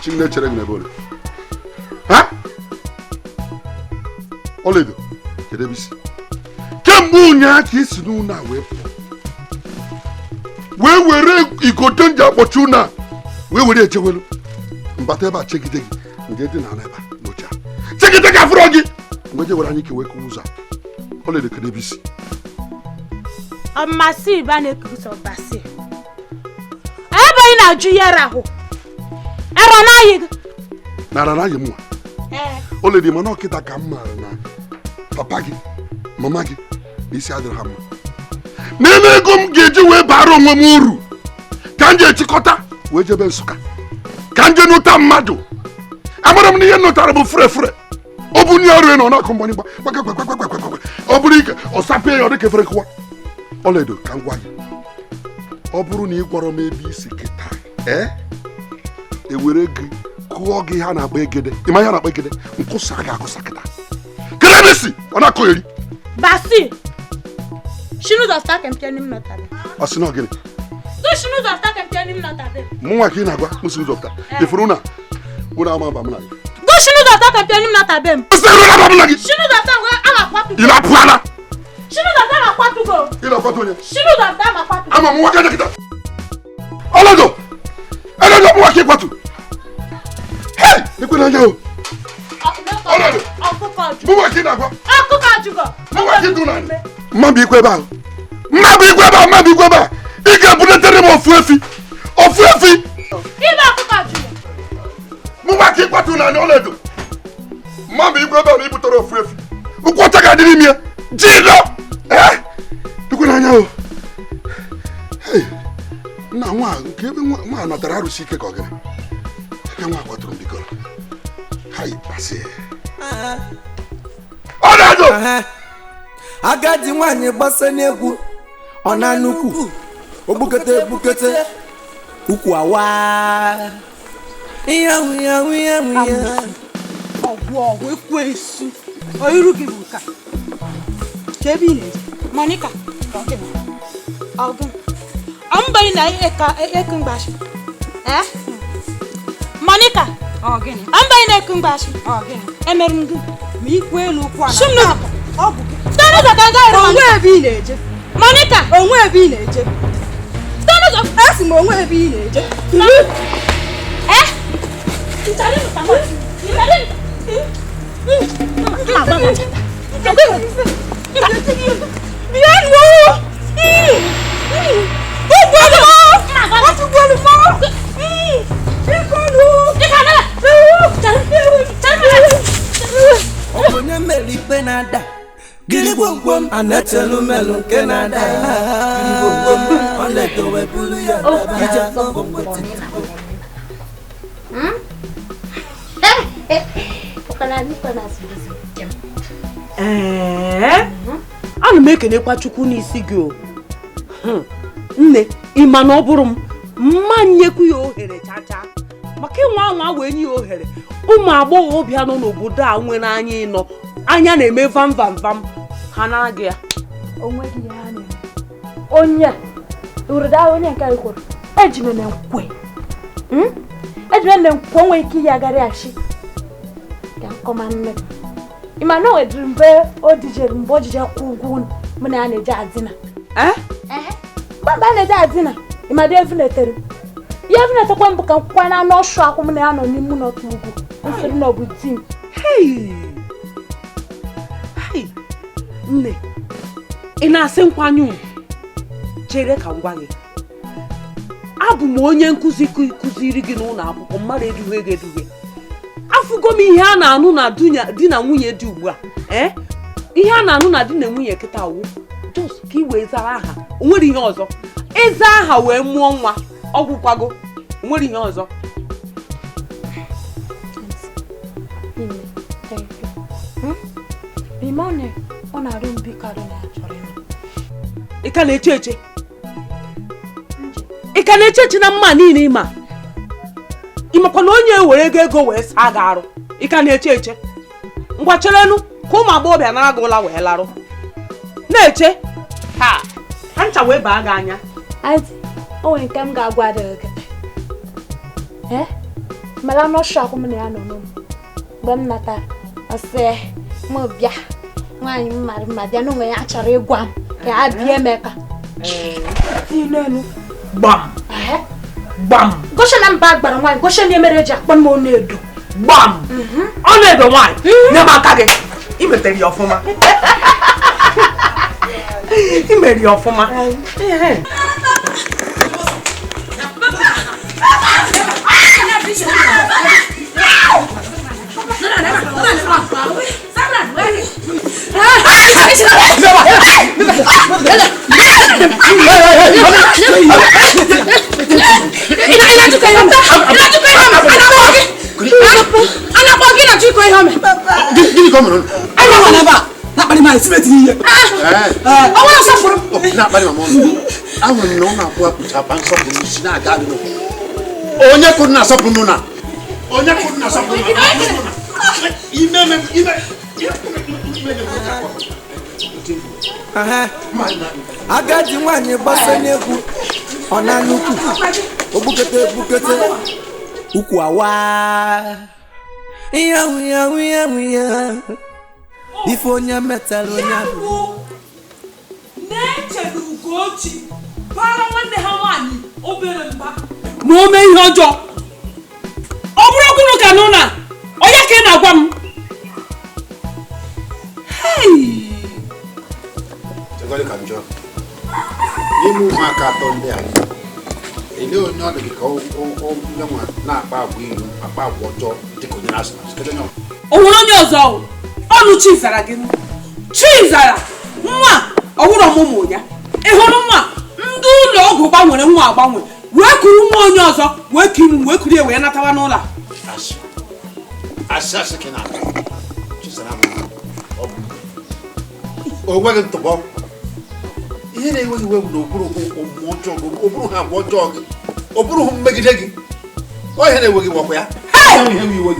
Chi na-echere gị n'ebe ole? Ha? Ọlaedo, kedu ebe i si? Kemgbe ụnyaahụ ka i si n'ụlọ a wee pụọ, wee were igodo m ji akpọchi ụlọ a wee were echewelu m bata ebe a chegide gị nje dị n'ala ebe a n'oche a chegide gị afụrọ gị mgbe je were anya ike wee kụwa ụzọ a. Ọlaedo, kedu ebe i si? Ọmasị ibe na-ekusa ọbasị ebe ị na-ajụ ya rahụ ara na-ayị gị. Na ara na-ayị mụnwa? Ọlaedo, mana ọ kịta ka m maara na papa gị, mama gị na isi adịrị ha mma. N'ime ego m ga-eji wee baara onwe m uru ka m ji echikọta wee jebe Nsụka ka m jee nụta mmadụ. Amara m na ihe m nụtara bụ fure fure. Ọ bụ nye ọrụ nọ n'akụ mgbanye gbagbagbagbagbagbagbagba, ọ bụrụ ike ọ sapee ya, ọ dịka efere nkụwa. Ọlaedo, ka m gwa gị, ọ bụrụ na ị gwara m ebe i si kịta, ee, ewere gị kụọ gị ihe a na-akpọ egede. Ịma ihe a na-akpọ egede? Nkụsa ga-akụsa kịta. Kedu ebe i si? Ọ na-akọgheri. Basi si n'ụzọ fụta ka mpịa n'im nọtabe. Ọ sị na ọ gịnị? Gụ si n'ụzọ fụta ka mpịa n'im nọtabe. Mụnwa ka ị na-agwa m si n'ụzọ fụta? Ifuru na ụnụ ama aba m na gị. Gụ si n'ụzọ fụta ka mpịa n'im nọtabe m. Sị na aba m na gị. Si n'ụzọ fụta ngwa a ga-akwatu. Ị na-apụ ala. Si n'ụzọ fụta ga-akwatu go. Ị na-akwatu onye? Si n'ụzọ fụta ga-akwatu. Ama m nwa ka kịta. Ọlaedo, ọlaedo, mụnwa ka ị kwatu. Hei, ekwe n'anya o. Ọlaedo, mụnwa ka ị na-agwa. Ọkụkọ ajụgo. Mụnwa ka ị dụ n'ala. Mma bụ ikwe ebe ahụ. Mma bụ ikwe ebe ahụ, mma bụ ikwe ebe ahụ. Ị ga-ebunetere m ofu efi. Ofu efi. Ibe ọkụkọ ajụgo. Mụnwa ka ị kwatu n'ala, ọlaedo. Mma bụ ikwe ebe ahụ na ibutere ofu efi. Ụkwụ ọcha ga-adị n'ime ya. Ji nọ. Ee, ekwe n'anya o. Hei, nna nwa nke ebe nwa natara arụsị ike ka ọ gịnị? Eke nwa kwaturu m bikọrọ. Hai, pasị. Ọlaedo! Agadi nwaanyị gbasa n'egwu ọ na nnukwu ogbukete egbukete ukwu awa ihe ahụ ihe ahụ ihe ahụ ihe. Ọgwụ ọgwụ ekwensu iru gị bụ nke a. Ka ebe ị na-eje? Monica, ọ gịnị? Ọ gịnị? Ọ mba ị na-eke mgbashi? Eh? Monica, Ọ gịnị? ọ mba ị na-eke mgbashi? Ọ gịnị? Emere m gị. Ma ikwu elu ụkwụ ala. Shim n'ụzọ. Ọ bụ gị. Site n'ụzọ ka m gaa ere. Onwe ebe ị na-eje. Monica! Onwe ebe ị na-eje. Site n'ụzọ. Esi m onwe ebe ị na-eje. Eh? Nchara ịnụta m. Nchara ịnụta. Mma agba gị nchata. Bịa nụ. Ụgbọelu m. Ụgbọelu m. Biko nụ. Ọ bụ onye mere ikpe na-ada gịrịgwomgwom a na-echelu melụ nke na-ada gịrịgwomgwom ọlaedo wee buru ya ije. Ee, ana m ekenekwa Chukwu n'isi gị o. Nne, ị ma na ọ bụrụ m mma nyekwu ya ohere chacha maka ịnwa anwa wee nye ya ohere. Ụmụ agbọghọbịa nọ n'obodo a nwere anya ịnọ anya na-eme vam vam vam ha nara gị ya. Onweghị ihe ha na-eme. Onye urụda onye nke anyị kwuru ejimeme nkwe ejimeme nkwe nwee ike iyi agara ashi ka nkọma nne gị. Ị ma na o nwedịrị mgbe o dijere mgbe o jije kwụ ụgwọ mụ na ya na-eje adịna. Mgbe mgbe a na-eje adịna, ị ma dị evunetere ihe evunetekwa mbụ ka nkwụkwa na anụ ọsụ akwụ mụ na ya nọ n'ime ụlọ otu ugwu nsịrị na ọ bụ di m. Hei, nne, ị na-asị nkwanye ugwu? Chere ka m gwa gị, abụ m onye nkụzi kụziri gị n'ụlọ akwụkwọ, mmadụ eduhie gị eduhie. Afụgo m ihe a na-anụ na di na nwunye dị ugbu a. Ee, ihe a na-anụ na di na nwunye kịta wụ just ka ị wee zara aha, o nwere ihe ọzọ. Ịza aha wee mụọ nwa, ọgwụkwago, o nwere ihe ọzọ. Ị ka na-eche eche? Ị ka na-eche eche na mma niile ịma? Ị makwa na onye ewere ego ego wee saa gị arụ? Ị ka na-eche eche? Ngwa cherenụ ka ụmụ agbọghọbịa nara gị ụla wee larụ. Na-eche ha ha ncha wee baa gị anya. Aunty, o nwere nke m ga-agwa adịghị kịta. Ee, mara n'ọshọ akwụ m na ya nọ n'ụlọ mgbe m natara, ọ sị m bịa nwaanyị m mara mma bịa n'onwe ya chọrọ ịgwa m ka ya bịa Emeka. Gbam gbam. Gosi na mba gbara nwaanyị, gosi na emere eji akpọ m ọnụ edo. Gbam, ọnụ edo nwaanyị, nye m aka gị. I metere ya ọfụma, i mere ya ọfụma. Onye kwuru na-asọpụrụ na onye kwuru na-asọpụrụ ime ime. Agadi nwaanyị gbasa n'egwu ọ na-anụkwu ogbukete egbukete ukwu awa ihe ihe ihe ife onye metara onye ahụ na-eche na Ugochi bara nwanne ha nwaanyị obere mba ma o mee ihe ọjọọ. Ọ bụrụ kwuru ka nụ na onye ka ị na-agwa m. N'ime ụmụaka atọ ndị a, ele onye ọ dị gị ka onye nwa na-akpa agwa ilu, akpa agwa ọjọọ dịka onye na-asụ asụ? O nwere onye ọzọ? Ọnụ Chizara gị, Chizara nwa ọhụrụ ọmụmụ ya. Ị hụrụ nwa ndị ụlọ ọgwụ gbanwere nwa agbanwe wee kuru nwa onye ọzọ wee kiri wee kuru wee natawa n'ụlọ. Asị asị ka na-akpa Chizara o nweghị ntụpọ. Ihe na-enweghị iwe bụ na okpuru omume ọjọọ gị, okpuru ha agwa ọjọọ gị, okpuru hụ mmegide gị, ọ ihe na-enweghị iwekwa ya.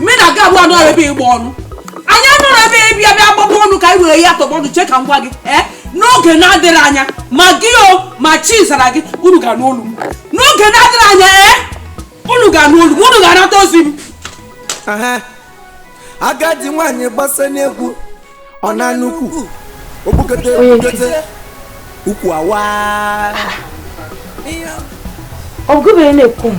Mme na aga abụọ anọrọ ebe ịgba ọnụ, anyị anọrọ ebe ịbịa bịa gbagba ọnụ ka anyị were ya tọgbọ ọnụ. Chee ka m gwa gị, ee, n'oge na-adịrị anya ma gị o ma Chizara gị, unu ga n'olu m. N'oge na-adịrị anya, ee, unu ga n'olu m, unu ga-anata ozi m. Agadi nwaanyị gbasa n'egwu ọ na-anụkwu ogbukete egbukete ukwu awa. Ọgụbere na-ekwu m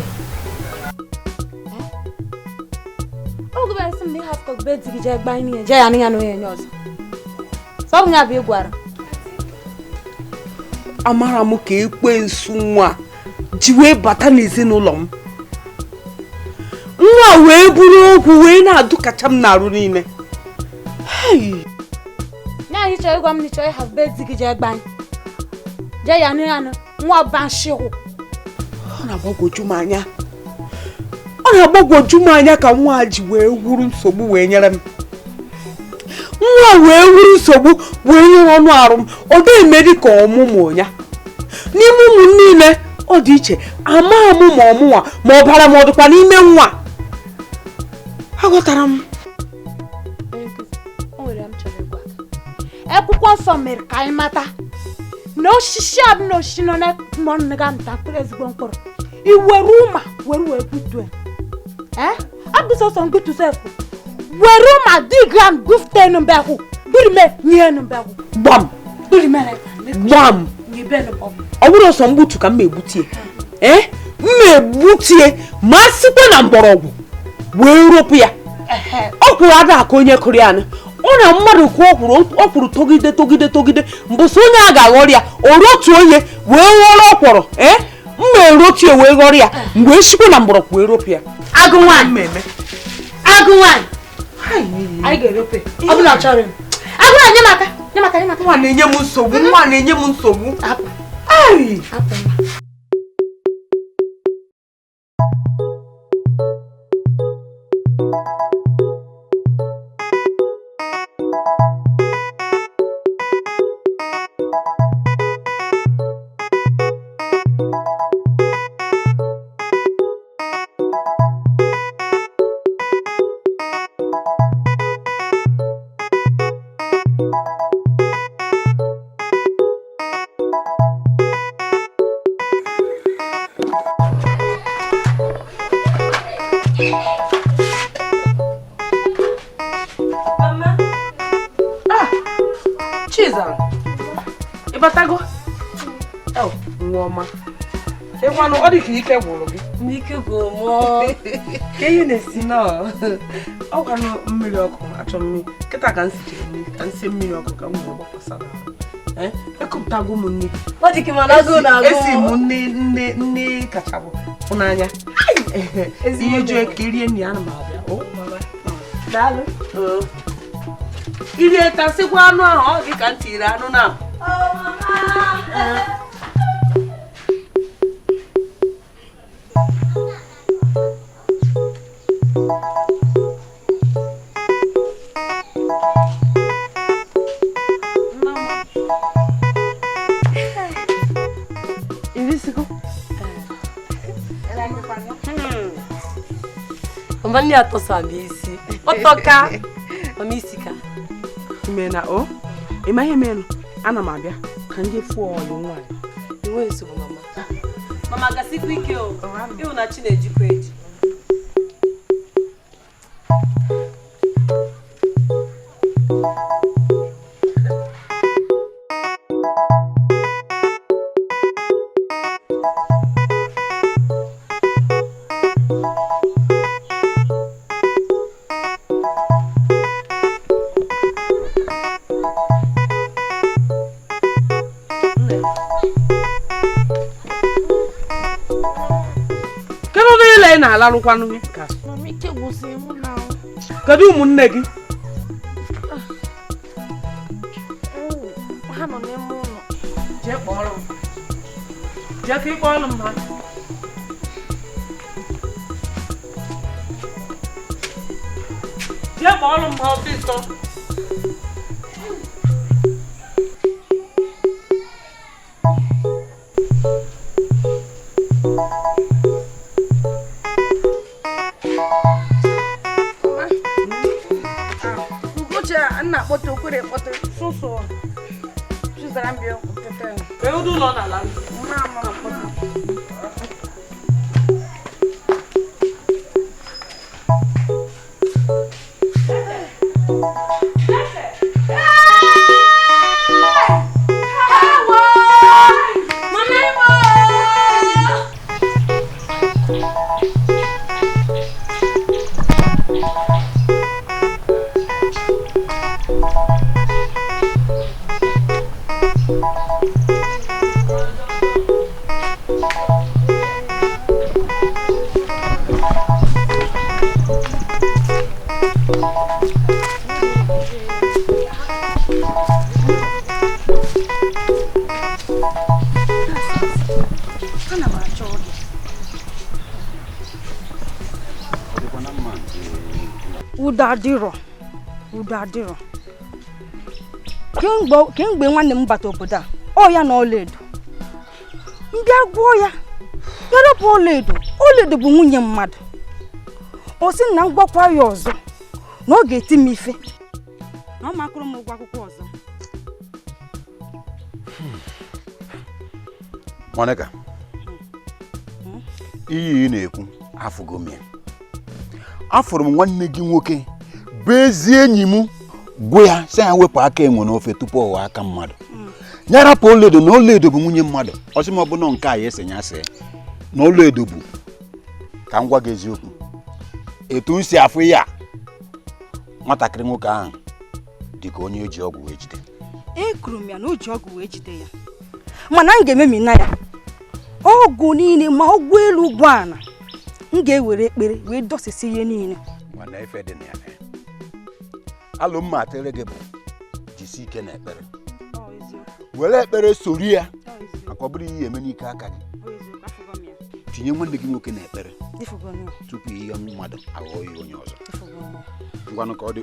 ọgụbere sị m na ịhapụ ka di gị jee gbaa ihe jee ya n'ihe na onye ọzọ. Sọ bụ ya bụ ịgwara. Amara m ka ekwensu nwa ji wee bata n'ezinụlọ m. Nwa wee buru okwu wee na-adụkacha m n'arụ niile. Nye anyị chọrọ ịgwa m na ịchọrọ ịhapụ be di gị jee gbaa jee ya n'ihe anụ nwa ọba nshịhụ. Ọ na-agbagwoju m anya, ọ na-agbagwoju m anya ka nwa ji wee wuru nsogbu wee nyere m. Nwa wee wuru nsogbu wee nyere ọnụ arụ m. Ọ dị-emeri ka ọmụmụ ya n'ime ụmụ niile ọ dị iche. Ama m ma ọmụnwa ma ọ bara ma ọ dịkwa n'ime nwa. Aghọtara m. Akwụkwọ nsọ mere ka anyị mata na osisi a bụ na osisi nọ na ga-amụta mkpụrụ ezigbo mkpụrụ. I were ụma were wee gbutue. Ee, ọ bụ sọsọ mgbutu sef. Were ụma dị gram gbufute mbekwu gburime nye mbekwu. Gbam gbam. Ọ bụrụ ọsọ mgbutu ka m egbutie, ee, m egbutie ma sikwa na mgbọrọgwụ wee ropụ ya. Ọ kwụrụ ada aka onye kụrụ ya ọ na mmadụ kwuo ọkwụrụ togide togide togide mbụsị onye a ga-aghọrọ ya o rotu onye wee ghọrọ ọkwọrọ. Ee, mma erotu ya wee ghọrọ ya mgbe esikwa na mgbọrọgwụ wee ropụ ya. Agụ nwaanyị, agụ nwaanyị, anyị ga-erope ọ bụla ọ chọrọ m. Agụ nwaanyị, nye m aka, nye m aka, nye m aka. Nwa na-enye m nsogbu, nwa na-enye m nsogbu. Apụ. Ịbatago? Nwa ọma. Ịkwanụ ọ dị ka ike gwụrụ gị. N'ike gwụrụ mụọ. Ka ihe na-esi na ọ gwanụ mmiri ọkụ achọ mmiri. Kịta ka m sichiri mmiri ka m sie mmiri ọkụ ka m wee gbakwasa n'ahụ. Ekupụtago m nne. Ọ dị ka mana agụụ na-agụ. Esi m nne nne nne kacha bụ n'anya. Ihe jụọ ka irie nri ana m abịa. Daalụ. Irie tasịkwa anụ ahụ ọ dị ka m tiri anụ na. Mama nne atọsa m isi. Ọtọka. Mama isi ka. Ime na o? Ị ma ihe menụ? Ana m abịa ka ndị fụọ ọyị nwaanyị. Enweghị nsogbu mama. Mama gasikwa ike o. Ịhụ na chi na-ejikwa eji. Kedu ụmụnne gị? Ha nọ n'ime ụlọ. Jee kpọrọ m. Jee ka ị kpọrọ m ha. Jee kpọrọ m ha ọsịsọ. Udo adịrọ. Kemgbe nwanne m bata obodo a, ọ ya na ọlaedo. Ndị agwọ ya, ya rọpụ ọlaedo. Ọlaedo bụ nwunye mmadụ. O sị na m gwakwa ya ọzọ na ọ ga-eti m ife. Na ọ makụrụ m ụgwọ akwụkwọ ọzọ. Monica, iyi ị na-ekwu afụgo m ya. Afụrụ m nwanne gị nwoke bụ ezi enyi m gwa ya sị ya wepụ aka enwe n'ofe tupu ọ ghọọ aka mmadụ. Ya rapụ ọlaedo na ọlaedo bụ nwunye mmadụ. Ọ sị m ọ bụ na nke a ya ese ya see na ọlaedo bụ ka m gwa gị eziokwu. Etu m si afụ ya nwatakịrị nwoke ahụ dị ka onye eji ọgwụ wee jide. Ekwuru m ya na o ji ọgwụ wee jide ya. Mana m ga-ememina ya. Ọgwụ niile ma ọgwụ elu ụgwọ ala. M ga-ewere ekpere wee dọsịsị ihe niile. Mana ife dị na ya. Alụ mma atịrị gị bụ jisi ike na ekpere. Were ekpere soro ya maka ọ bụrụ ihe eme n'ike aka gị. Tinye nwanne gị nwoke na ekpere tupu ihe mmadụ aghọọ ya onye ọzọ. Ngwanụ ka ọ dị.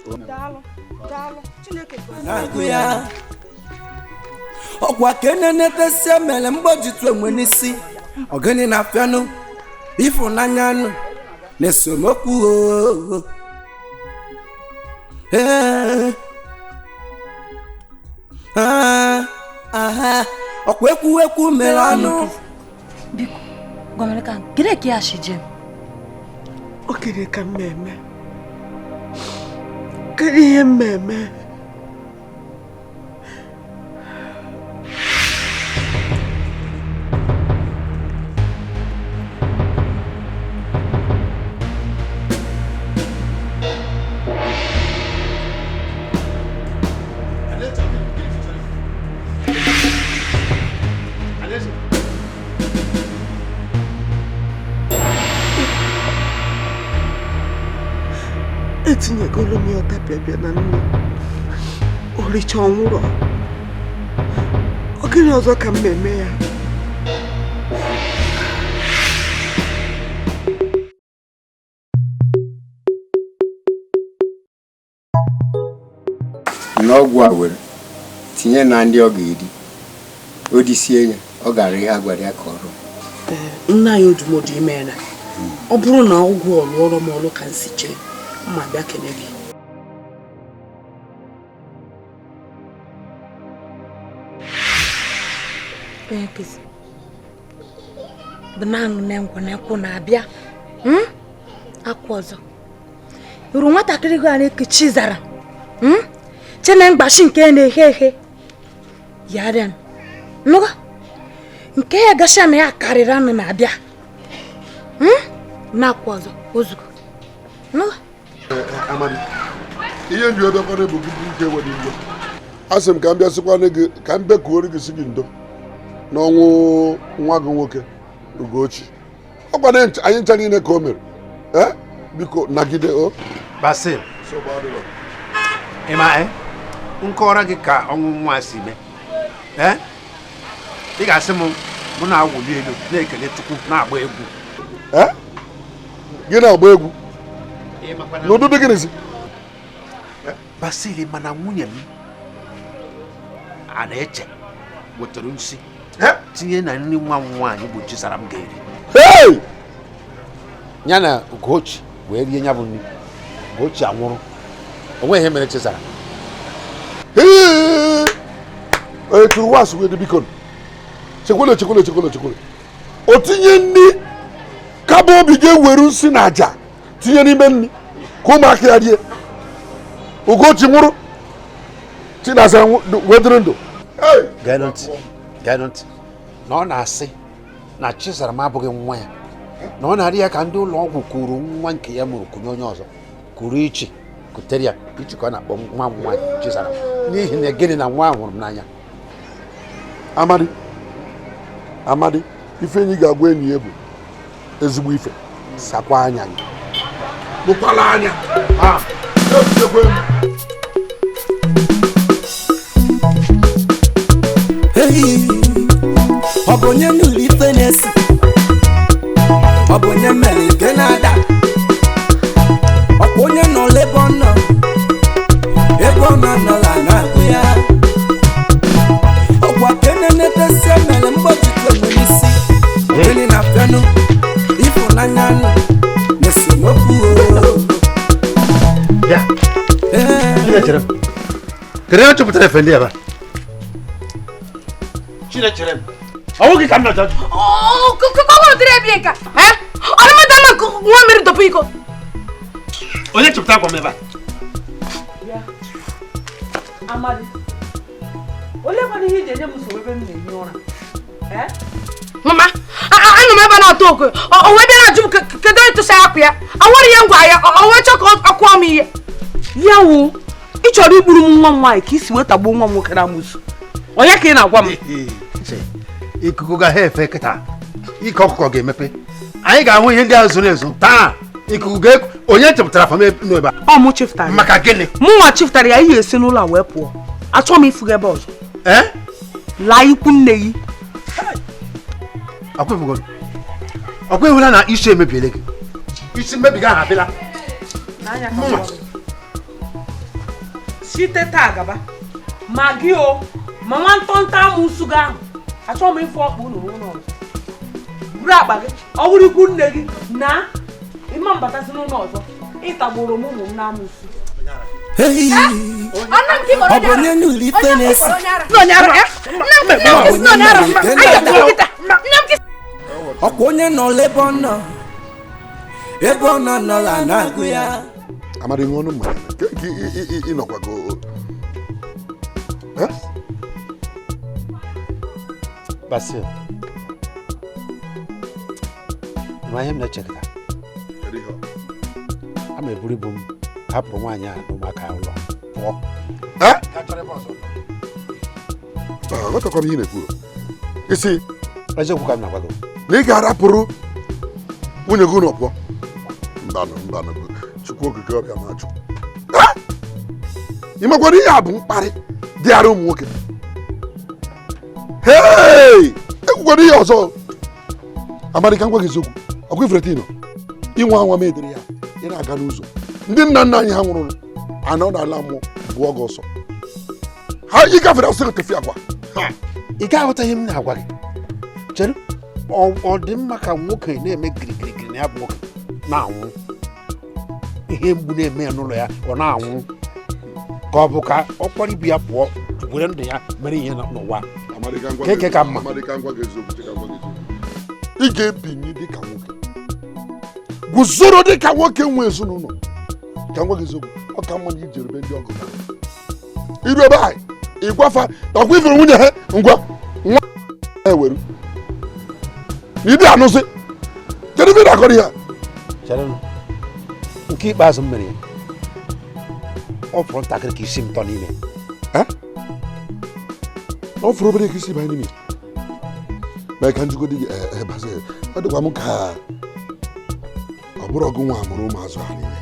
Ya. Ọkwa ka enenetesi mere mgbojitu enwe n'isi ọgịnị na afịanụ ịfụnanya nụ na esemokwu. Ọkwa ekwu ekwu mere ọnụ. Biko, gwa ka gịnị ka ya shi jem? O kere ka mmemme. Kedu ihe mmemme? Etinyegolu m ya ọtapịapịa na nne. Oricha ọnwụrọ. Ọ gịnị ọzọ ka m na-eme ya? N'ọgwụ a were tinye na ndị ọ ga-eri, o disie ya, ọ gara ihe a gwara ya ka ọ rụọ. Nna anyị Odumodu imeela. Ọ bụrụ na ọgwụ ọlụọrọ m ọlụ ka m si chee, mma bịa kene gị. Bụ naanị ngwa na-ekwu na-abịa akwa ọzọ ruru nwatakịrị gị a na-ekechi zara chene mgbashi nke na-ehe ehe ya rịa nụga nke ya gasha na ya karịrị anụ na-abịa na-akwa ọzọ ozugbo nụga. Amadi, ihe nji ebekwara bụ gị nke nwere iwe. A sị m ka m bịa sịkwana gị ka m bekuoro gị si gị ndo n'ọnwụ nwa gị nwoke Ugochi. Ọ kwana anyị ncha niile ka o mere. Biko nagide o. Basil, ị ma nkọrọ gị ka ọnwụ nwa si mee. Ị ga-asị m mụ na-awụli elu na-ekele Chukwu na-agba egwu. Gị na-agba egwu? N'ụdịdị gịnịzi? Basil, mana nwunye m a na-eche wetara nsị tinye na nri nwa m nwaanyị bụ Chizaram ga-eri. Ya na Ugochi wee rie ya bụ nri. Ugochi anwụrụ. O nweghị ihe mere Chizaram. Etu ụwa si wee dị biko. Chekwele chekwele chekwele chekwele. O tinye nri kaba obi ga-ewere nsị na aja tinye n'ime nri ka ụmụaka ya rie. Ugochi nwụrụ, Chinasa wee dịrị ndụ. Gee ntị, gee ntị. Na ọ na-asị na Chizaram abụghị nwa ya, na ọ na-arị ya ka ndị ụlọ ọgwụ kuru nwa nke ya mụrụ kunye onye ọzọ, kuru ichi kutere ya ichi ka ọ na-akpọ nwa m nwaanyị Chizaram, n'ihi na gịnị na nwa ahụ hụrụ m n'anya. Amadi, Amadi, ife enyi ga-agwa enyi ya bụ ezigbo ife, sakwa anya gị, lụkwala anya. Ọ bụ onye nụrụ ife na-esi, ọ bụ onye mere nke na-ada, ọ bụ onye nọ ebe ọ nọ, ebe ọ nọ nọla na-agụ ya. Ọkwa kenenetesi mere mgbochitu enwe n'isi, gịnị na fenụ ịfụnanya nụ na esemokwu. Kedu ihe chọpụtara efe ndị ebe a? Chinechere m. Ọ bụghị ka m na-achọ. Onye chọpụtara akwa m ebe a? Amadi, olee kwana ihe iji enye m nsogbu ebe m na-ehi ụra? Mama, anọ m ebe a na-atụ okwe. O wee bịa na-ajụ m kedu onye tụsa akwa ya. Awara ya ngwa ya, o wee chọọ ka ọ kụọ m ihe. Ya wụ, ị chọrọ igburu m nwa m nwaanyị ka i si wee tagbuo nwa m nwoke na amụsụ. Onye ka ị na-agwa m? Ikuku ga ha efe kịta, ike ọkụkọ ga-emepe, anyị ga-ahụ ihe ndị ahụ zoro ezo taa. Ikuku ga-eku. Onye chepụtara afọ m n'ebe a? Ọ mụ chepụtara. Maka gịnị? Mụnwa chepụtara ya, ihe esi n'ụlọ a wee pụọ. Achọghị m ịfụ gị ebe ọzọ. Laa ikwu nne gị. Ọkwa ịhụla na isi emebiele gị. Isi mmebi gị ahụ abịala. Site taa gaba, ma gị o, ma nwa ntọntọ amụsụ gị ahụ, achọghị m ịfụ ọkpa unu n'ụlọ ọzọ. Buru akpa gị, ọ bụrụ ikwu nne gị na ịma mbatazi n'ụlọ ọzọ, ịtagburu m ụmụ m n'amụsụ. Ọ bụ onye nụrụ ife na-esi, ọkwa onye nọ ebe ọ nọ, ebe ọ nọ nọla na-agụ ya. Amadi, ṅụọ ọnụ mmanya ịnọkwa ka Basil, ma ihe m na-echekọta, a ma eburu ibu m hapụrụ nwaanyị a na ụmụaka ụlọ pụọ. Aghọtakwa m ihe na-ekwu. Isi eziokwu ka m na-agwa gị na ị ga-arapụrụ nwunye gị ụlọ pụọ. Mbanụ mbanụ, Chukwu okike ọbịa ma chukwu. Ị makwara ihe a bụ mkparị dịara ụmụ nwoke. Hei, ekwukwara ihe ọzọ. Amadi, ka m gwa gị eziokwu, ọkwa ifere tino inwe anwa m edere ya, ị na-aga n'ụzọ ndị nna nna anyị ha nwụrụ anọ n'ala mmụọ bụ ọgọ ọsọ ha ị gafere ọsọ tefi akwa. Ị ga-aghọta ihe m na-agwa gị. Chere, ọ dị mma ka nwoke na-eme girigirigiri na ya bụ nwoke na-anwụ, ihe mgbu na-eme ya n'ụlọ ya, ọ na-anwụ, ka ọ bụ ka ọ kwara ibu ya pụọ were ndụ ya mere ihe n'ụwa keke ka mma. Ị ga-ebinye dịka nwoke, guzoro dịka nwoke nwe ezinụlọ. Ka m gwa gị eziokwu, ọ ka mma na ijere be ndị ọgọ iru ebe ahụ ịgwafa ọkwa ifere nwunye ha ngwa nwa eweru na ịdị anụsị. Kedu ebe ị na-akọrọ ya? Nke ikpeazụ m mere ya, ọ fọrọ ntakịrị ka isi m tọ n'ime. Ọ fọrọ obere ka isi banye n'ime. Ma ka njikọ dị gị ọ dịkwa m ka ọ bụrụ ọgụ nwa mụrụ ụmụazụ ha niile.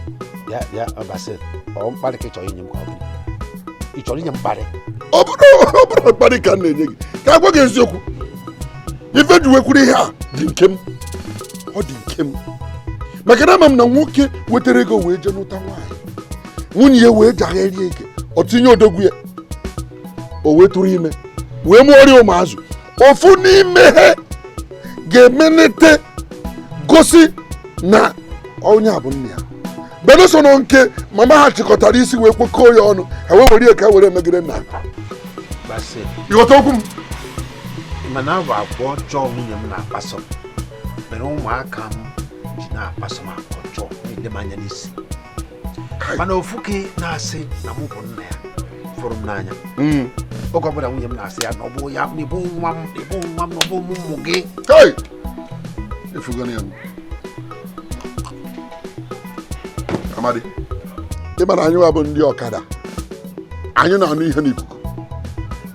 Bịa bịa, Basil, ọ mkparị ka ị chọrọ inye m ka ọ gịnị? Ị chọrọ inye m mkparị? Ọ bụrụ mkparị ka m na-enye gị, ka a gwa gị eziokwu. Ife ji wekwuru ihe a dị nke m, ọ dị nke m, maka na ama m na nwoke wetara ego wee jee n'ụta nwaanyị, nwunye ya wee jagherie ike, ọ tinye odogwu ya, o wee tụrụ ime wee mụọrịa ụmụazụ. Ofu n'ime ha ga-emelite gosi na onye a bụ nna ya, beneso na nke mama ha chịkọtara isi wee kwekọọ ya ọnụ, ha wee were ya ka were megide nna ha. Ịghọta okwu m? Mana ọ bụ agwa ọjọọ nwunye m na-akpaso m mere ụmụaka m ji na-akpaso m agwa ọjọọ, na-ele m anya n'isi. Mana ofu gị na-asị na mụ bụ nna ya fụrụ m n'anya. Oge ọbụla nwunye m na-asị ya na ọ bụ ya na ịbụ nwa m, na ịbụ nwa m, na ọ bụ ụmụ gị. Amadi, ị mara anyị bụ ndị ọkada, anyị na-anụ ihe n'ikuku.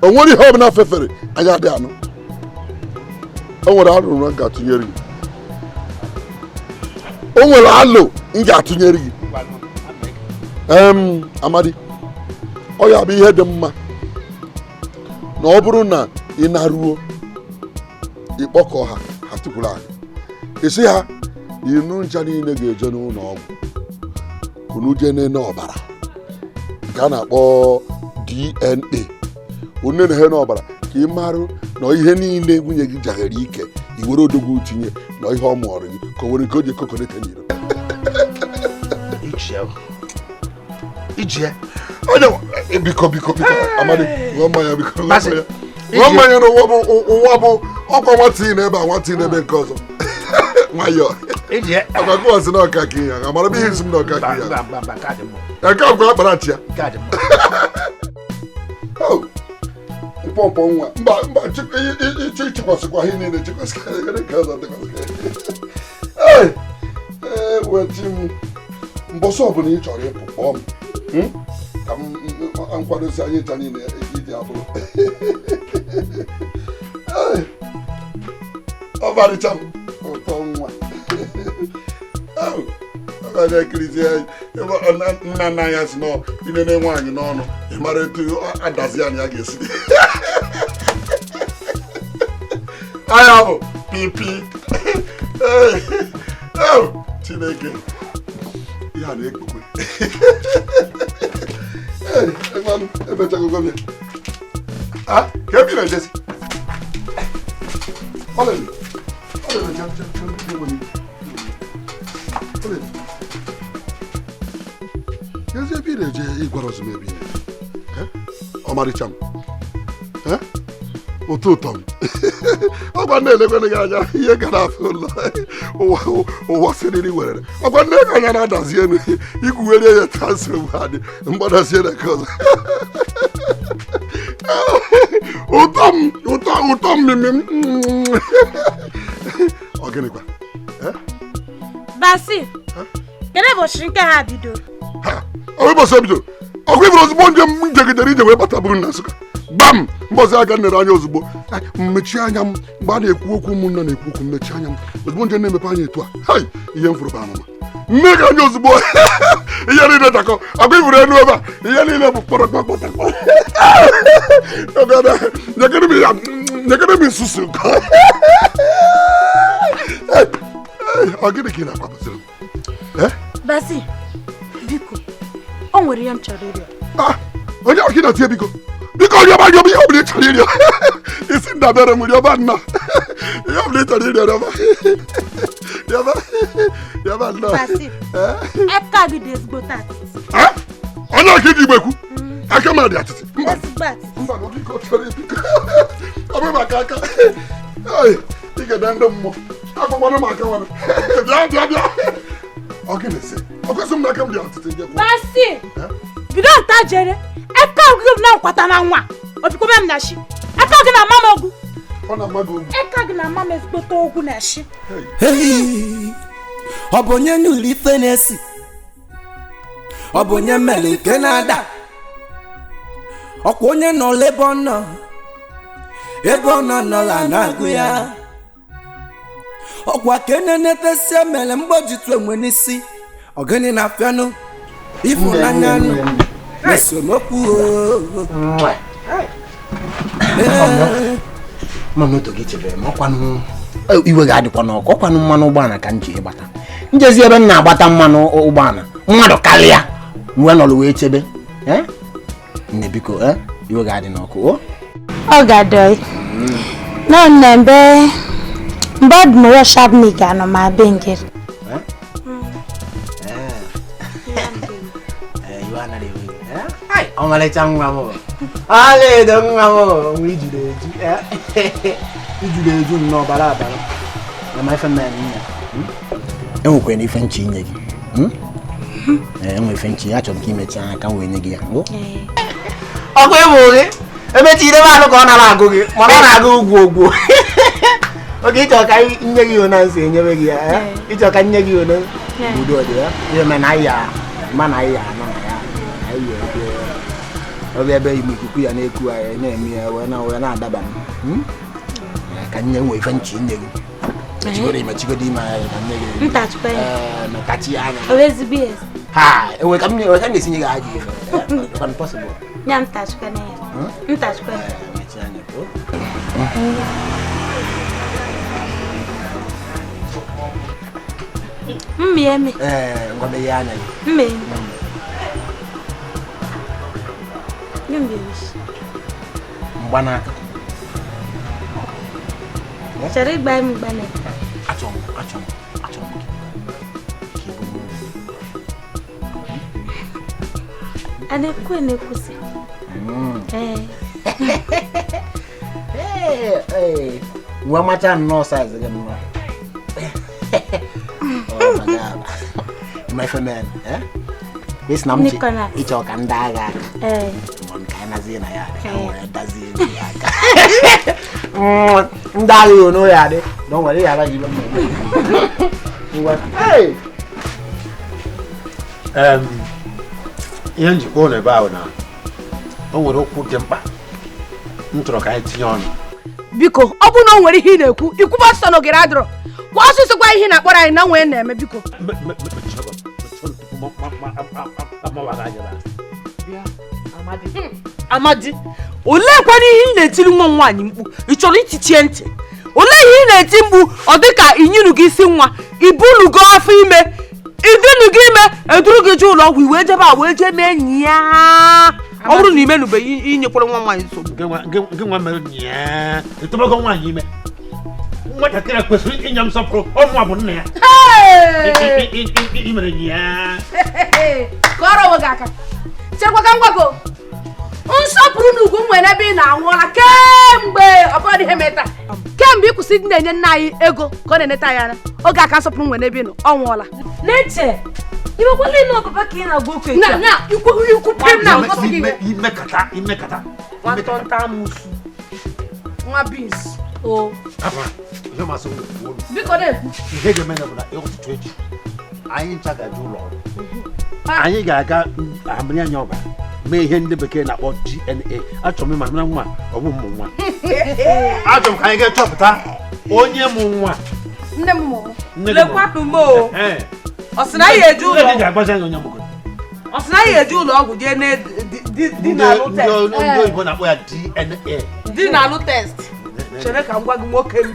O nwere ihe ọbụla fefere anyị adịghị anụ. O nwere alụ m ga-atụnyere gị. O nwere alụ m ga-atụnyere gị. Amadi, ọ ya bụ ihe dị mma na ọ bụrụ na ị naruo ịkpọkọ ha, ha tụkwuru anyị isi ha na inu ncha niile ga-eje n'ụlọ ọgwụ kunu jee nene ọbara nke a na-akpọ DNA. Onye na-ehe n'ọbara ka ị marụ na ihe niile nwunye gị jaghere ike, i were odogwu tinye na ihe ọ mụọrọ gị ka o were nke o ji ekokonete n'iro. Onye biko biko biko Amadi, ṅụọ mmanya biko, ṅụọ mmanya na ụwa bụ ọkwa nwata ị n'ebe a, nwata ị n'ebe nke ọzọ. Nwayọọ agwagụwazi na ọka ka ihe amara bụ ihe isi m na ọka ka ihe nke abụkwa akpara achị ya mpọmpọ nwa. Mba mba, ịchịkwasịkwa ihe niile chịkwasịkwa. Ee, wechi m mbọsị ọbụla ị chọrọ ịpụ kpọọ m ka m nkwadosi anyị ncha niile iji abụrụ. Ọ barịcha m ụtọ nwa nna nna ya si nọ inene nwaanyị n'ọnụ, ị mara etu adazi ya na ya ga-esi anya bụ pipi. Chineke ya na-ekpukwe emechagogo m ya. Ka ebi na-ejezi ezi ebe ị na-eje, ịgwara ọzọ m ebe ị na-eje. Ọmarịcha m, ụtọ ụtọ m, ọgwa na-elekwana gị anya ihe gara afọ ụlọ ụwa siriri werere, ọgwa nne gị anya na-adazi elu igwuwerie ya transfer mgbadazie na nke ọzọ. Ụtọ m, ụtọ ụtọ mmemme m. Ọ gịnịkwa? Basil, kedu ụbọchị nke ha bido? Ọ ụbọchị ebido ọkụ ifuru ozugbo njem m jegidere ije wee bata bụrụ na Nsụka gbam mbọsị aka nere anya ozugbo mmechi anya m mgbe a na-ekwu okwu ụmụnna na-ekwu okwu mmechi anya m ozugbo njem na-emepe anya etu a. Hai, ihe m fụrụ bụ amụma. Nne gị anya ozugbo ihe niile dakọ agwa iburu elu ebe a ihe niile bụ kpọrọ kpọkpọtakpọ nyekere m isusu. Ọ gịnị ka ị na-akwapụsịrị m? Basi, biko, o nwere ihe m chọrọ ịrịọ. Onye ọkị na-atie biko biko rịọba rịọba ihe ọbụla ị chọrọ ịrịọ. Isi ndabere m rịọba nnọọ ihe ọbụla ị chọrọ ịrịọ rịọba rịọba rịọba nnọọ. Basi, aka gị dị ezigbo atịtị. Onye ọkị dị igbe kwu aka m dị atịtị. Ezigbo atịtị. Mba biko chọrọ biko ọ bụ maka aka ị ga-ede ndị mmụọ akwụkwọ m aka nwere bịa bịa bịa. Ọ gịnị sị ọ kwesị m na aka m dị atịtị. Basi, bido nta jere aka gị na nkwata na nwa obikome m na shi aka gị na ama m ogwu. Ọ na-ama gị ogwu. Aka gị na ama m ezigbote ogwu na shi. Ọ bụ onye n'ụlọ ife na-esi, ọ bụ onye mere nke na-ada, ọkwa onye nọ ebe ọ nọ ebe ọ nọ nọla na-agụ ya, ọkwa ka enenetesi mere mgbojitu enwe n'isi ọgịnị na afịanụ ịfụnanya nụ esomokwu. Mama otu gị chebere m ọkwanụ iwe ga-adịkwa n'ọkụ ọkwanụ mmanụ ụgbọala ka m ji ịgbata njezi ebe m na-agbata mmanụ ụgbọala mmadụ karịa mgbe nọrọ wee chebe. Nne biko iwe ga-adị n'ọkụ. Ọ ga-adị nọ nne mgbe mgbe ọ dị m sharpnik ga-anọ ma be nke ọmalịcha nwa m ọlaedo nwa m nwa ijuru eju ijuru eju nnọọ bara abara. Enwekwara ife nchi inye gị. Enwe ife nchi achọrọ m ka imechi anya ka m wee nye gị ya. Ọkụ ịmụ gị emechi idebe anụ ka ọ nara agụ gị mana ọ na-agụ ugwu ogwu. Oge ịchọ ka nye gị ona nsị enyebe gị ya ịchọ ka nye gị ona udo dị ya ihe mere na anyị ma na anyị anọ na ya anyị ọbịa ebe ime ikuku ya na-eku anyị na-eme ya wee na-adaba ka nye nwee ife nchi nye gị. Mechigoro ime anyị ka nye gị metachi anya ha enwe ka m na-esinye gị aja ife. Ngwa meghe anya gị. Mgbanaka. Chọrọ ịgba m mgbanaka? Achọrọ m gị ka ị bụrụ nwunye. A na-ekwu na-ekwusị. Nwa macha nnọọ saiz gị nnọọ. My friend, Isi na m ịchọ ka ndị agha aka. Ka anyị nazie na ya dazie aka. Ndị agha ya ono ya adị na o nwere ya ara gị ihe njikwa ụlọ ebe ahụ na o nwere okwu dị mkpa m chọrọ ka anyị tinye ọnụ. Biko, ọ bụrụ na o nwere ihe ị na-ekwu ikwuba ọsọ na ogere adịrọ kwa ọsịsọ gwa ihe na-akpọrọ anyị na nwee na-eme biko. Amadi, olee kwana ihe ị na-etiri nwa nwaanyị mkpu? Ị chọrọ itichie ntị? Olee ihe ị na-eti mkpu ọ dị ka inyinu gị isi nwa ibunugo afọ ime idinugo ime eduru gị jee ụlọ ọgwụ iwee jebe a wee jee mee enyi ya. Ọ bụrụ na imenubeghị inyekwara nwa nwaanyị nsogbu. Gị nwa mere nyaa etobago nwaanyị ime. Nwatakịrị kwesịrị inye m nsọpụrụ ọmụwa bụ nna ya. I mere nyaa. Kọrọ onwe gị aka. Chekwa ka m gwa gị nsọpụrụ na ugwu nwere ebe ị na-anwụọla kemgbe ọ bụrụ ihe meta kemgbe ị kwụsị ịdị na-enye nna anyị ego ka ọ na-eneta ya anya oge aka nsọpụrụ nwere ebe ị nọ ọ nwụọla. N'eche iwekwala ịnụ ọpapa ka ị na-agwa okwu etu a. Na ikwu pim na ngosi gị. Imekata imekata. Nwatọnta amusu. Nwa beans. O. Apa, ihe masị m kwuo. Biko na-ekwu. Ihe ga-eme na bụ na ịụtụtụ echi anyị ncha ga-eje ụlọ ọrụ. Anyị ga-aga amịrị anya ọbara mee ihe ndị bekee na-akpọ DNA. Achọrọ m ịma na nwa ọ bụ ụmụ nwa. Achọrọ m ka anyị ga-achọpụta onye mụ nwa. Nne m mụrụ. Lekwanụ m o. Ọ sị na ya eje ụlọ ọgwụ. Ọ sị na ya eje ụlọ ọgwụ jee na di na alụ test. Ndị oyibo na-akpọ ya DNA. Di na alụ test. Chere ka m gwa gị nwoke m.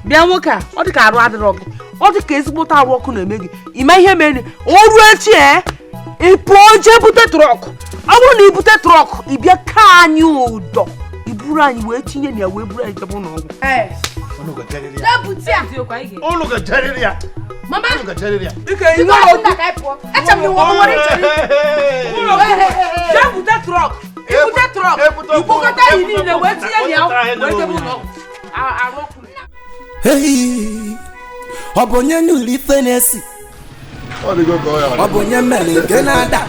Bịa nwoke a, ọ dị ka arụ adịrọ gị. Ọ dị ka ezigbote arụ ọkụ na-eme gị. Ime ihe mere o ruo echi ị pụọ jee bute trọk. Ọ bụrụ na i bute trọk, ị bịa ka anyị ụdọ. I buru anyị wee tinye na ya wee buru anyị jebe ụlọ ọgwụ. Unu ga-ejeriri ya. Mama, unu ga-ejeriri ya. Ike iwe okwu. Eche m na iwe nwere ichere. Jee bute trọk. I bute trọk. I bukọta anyị niile wee tinye na ya wee jebe ụlọ ọgwụ. Arụ ọkụ. Hey, ọ bụ onye nụrụ ife na-esi. Ọ bụ onye mere nke na-ada.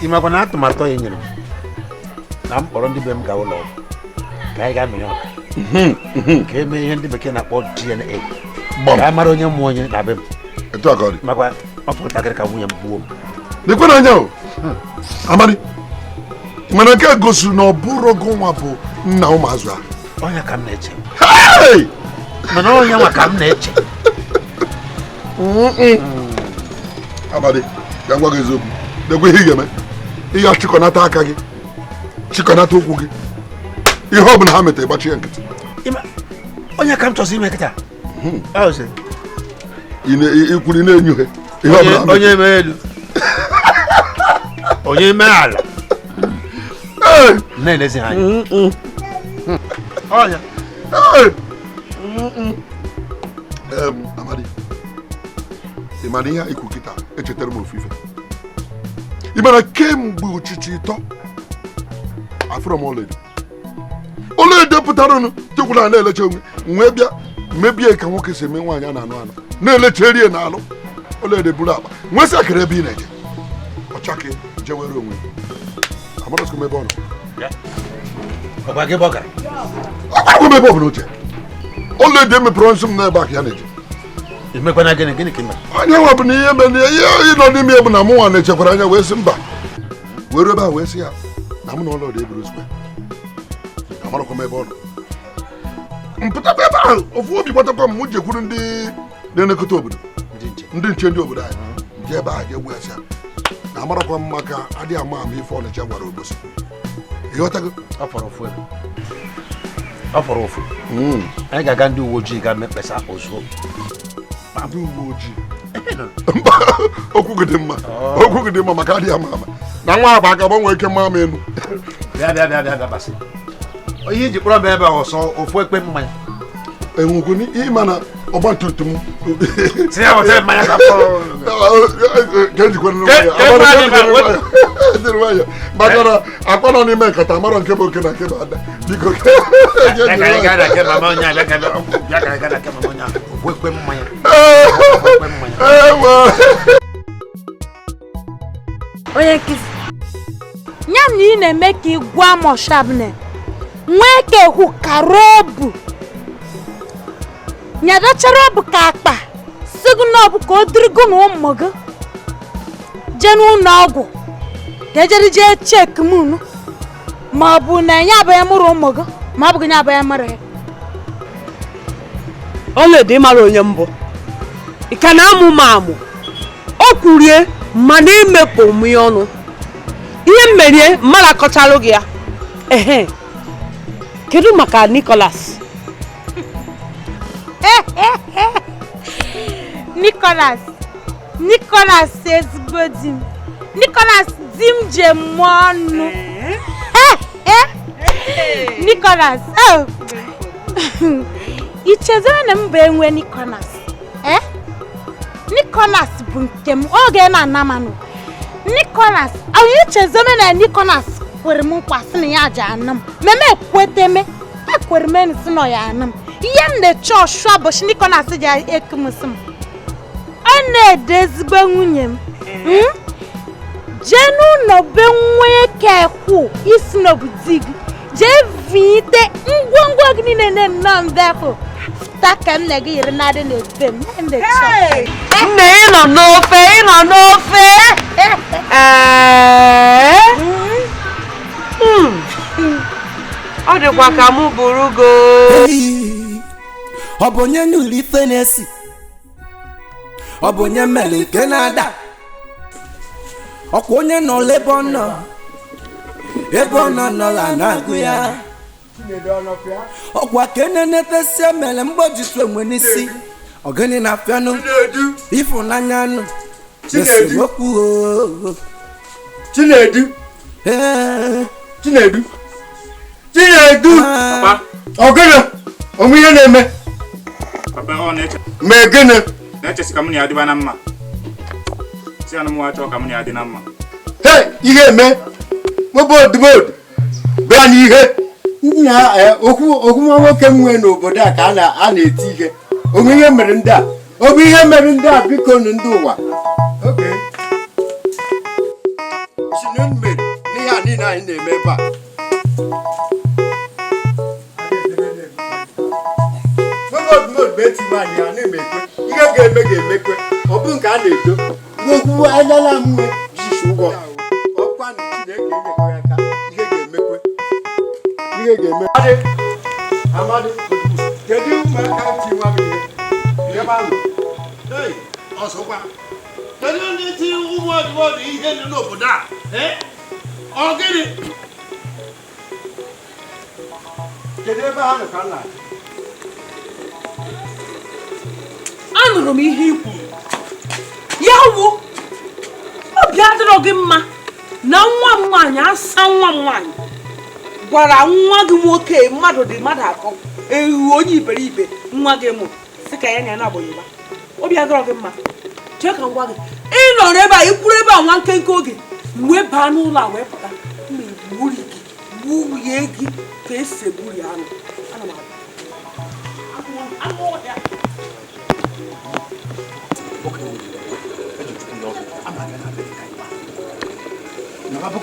Ị makwa na atụmatụ ya nyere m na m kpọrọ ndị be m gaa ụlọ ọgwụ ka anyị gaa-amịrị ọka ka e mee ihe ndị bekee na-akpọ DNA ka a mara onye mụọ onye na be m. Makwa ọ fọrọ ntakịrị ka nwunye m gbuo m. Lekwe n'anya o Amadi, mana nke gosiri na ọ bụrụ gị nwa bụ nna ụmụazụ ahụ. Ọnya ka m na-eche. Mana ọnya nwa ka m na-eche. Amadi, ka m gwa gị eziokwu. Lekwe ihe ị ga-eme. Ị ga-achịkọnata aka gị, chịkọnata ụkwụ gị. Ihe ọ bụla ha metara ịgbachi ya nkịtị. Onye ka m chọsị ime kịta? Ị kwuru ị na-enyo ha. Onye mee elu, onye mee ala. Na-elezi ha anya. Ọnya. Amadi, ị mara ihe ikwu kịta echetara m ofufe. Ị mara kemgbe ụchịchị ịtọ afụrọ m ọlaedo. Ọlaedo pụtara nụ chekwara na-elecha onwe nwee bịa mebie ka nwoke si eme nwaanyị a na-anụ anụ na-elecha erie na alụ. Ọlaedo buru akpa nwesị akara ebe ị na-eje ọchake jewere onwe. Amarọsịkwa m ebe ọ nọ. Ọgwa gị bọgara. Ọgwa m ebe ọ bụla oche. Ọlaedo emepere nsị m n'ebe aka ya na-eje. Emekwana gịnị gịnị ka ị mere? Anya nwa bụ na ihe mere ihe nọ n'ime bụ na mụ nwa na-echekwara anya wee sị mba. Were ebe a wee sị ya na mụ na ọlaedo eburu ozugbo. Amarakwa m ebe ọ nọ. Mpụtakwa ebe ahụ ofu obi gbatakwa m jekwuru ndị na-elekọta obodo. Ndị nche ndị obodo anyị. Jee ebe ahụ jee gbuo ya sị ya na amarakwa m maka adịghị ama ama ife Ọnịcha gwara Obosi. Ịghọtago? Ọ fọrọ ofu ebe. Ọ fọrọ ofu. Anyị ga-aga ndị uwe ojii ga mee mkpesa ozugbo. Ndị uwe ojii. Mba, okwu gị dị mma. Okwu gị dị mma maka adịghị ama ama. Na nwa agba aka gbanwee ike mma m elu. Bịa bịa bịa bịa basị. Ihe iji kpọrọ m ebe ọsọ ofu ekpe mmanya. Enwekwu ịma na ọgba tum tum. Tinye wetara mmanya ka mkpọrọ. Ka ejikwa nwayọ. Maka na akwa nọ n'ime nkata mara nke bụ oke na nke bụ ada. Biko. Bịa ka anyị gaa na nke mama onye a, bịa ka anyị gaa na nke mama onye a. Ofu ekpe mmanya. Onye nkụzi, ya na ị na-eme ka ị gwa m ọshabne nwee ka ekwu karobu nyadachara ọbụ ka akpa si gị n'ọbụ ka o dịrịgo na ụmụ gị jee n'ụlọ ọgwụ ka ejere jee chek m unu ma ọ bụ na ya abụghị mụrụ ụmụ gị ma ọ bụghị ya abụghị mụrụ ya. Ọlaedo ịmara onye mbụ ị ka na-amụ m amụ. O kwurie mana imepụ m ya ọnụ ihe mmerie mmadụ akọchalụ gị ya. Ehe, kedu maka Nicholas? Nicholas, Nicholas ezigbo di m. Nicholas di m ji mụọ ọnụ. Nicholas, oh, i chezere na m bụ enwe Nicholas? Nicholas bụ nke m oge na-ana manụ. Nicholas, onye chezere na Nicholas kwere m nkwa sị na ya ji anụ m. Meme ekweteme, ekwere m sị na ya anụ m. Ihe m na-eche ọshụ abọchị Nicholas ji eku m sị m. Ọ na-ede ezigbo nwunye m. Jee n'ụlọ be nwa ka ekwu isi n'obodo gị. Jee vite ngwongwo gị niile na nnọọ mbe ahụ. Fụta ka m na gị yiri na-adị n'ebe m. Nne, ị nọ n'ofe, ị nọ n'ofe. Ọ dịkwa ka mụ bụrụ go. Ọ bụ onye nụrụ ife na-esi. Ọ bụ onye mere ike na-ada. Ọkwa onye nọ ebe ọ nọ. Ebe ọ nọ nọla na-agụ ya. Ọkwa ka enenetesi mere mgbojitu enwe n'isi. Ọgịnị na-afịanụ. Ịfụnanya nụ. Esemokwu o. Chinedu. Chinedu. Chinedu. Papa. Ọgịnị? Onwe ihe na-eme? Papa ọ na-eche. Mee gịnị? Na-echesi ka mụ na ya dịba na mma. Si anụ mụ achọ ka mụ na ya dị na mma. Hey, ihe eme. Mobod. Bịa n'ihe. Nna okwu nwa nwoke m nwee n'obodo a ka a na-eti ihe. Onwe ihe mere ndị a. Onwe ihe mere ndị a biko nụ ndị ụwa. Okay. Chinedu mere n'ihe a niile anyị na-eme ebe a. Ihe ga-eme ga-emekwe. Ọ bụ nke a na-edo. Okwu anyala m nwe jisi ụgwọ. Ọkwa na Chineke enyekwa ya aka. Ihe ga-emekwe. Ihe ga-eme. Amadi, kedu ụmụaka ti nwa m ihe? Ebe ahụ. Hey, ọsọkwa. Kedu ndị ti ụmụ ọdụmọdụ ihe dị n'obodo a? Ọ gịnị? Kedu ebe ha nọ ka nna? Anụrụ m ihe i kwuru. Ya wụ obi adịrọ gị mma na nwa m nwaanyị asa nwa m nwaanyị gwara nwa gị nwoke mmadụ dị mmadụ atọ ewu onye iberibe nwa gị mụ sị ka ya nya na agbanyeba. Obi adịrọ gị mma. Chee ka m gwa gị, ị nọrọ ebe a ikwuru ebe a nwa nkenke oge wee baa n'ụlọ a wee pụta ma egburi gị gburie gị ka esi egburi anụ. Ana m anụ ọhịa.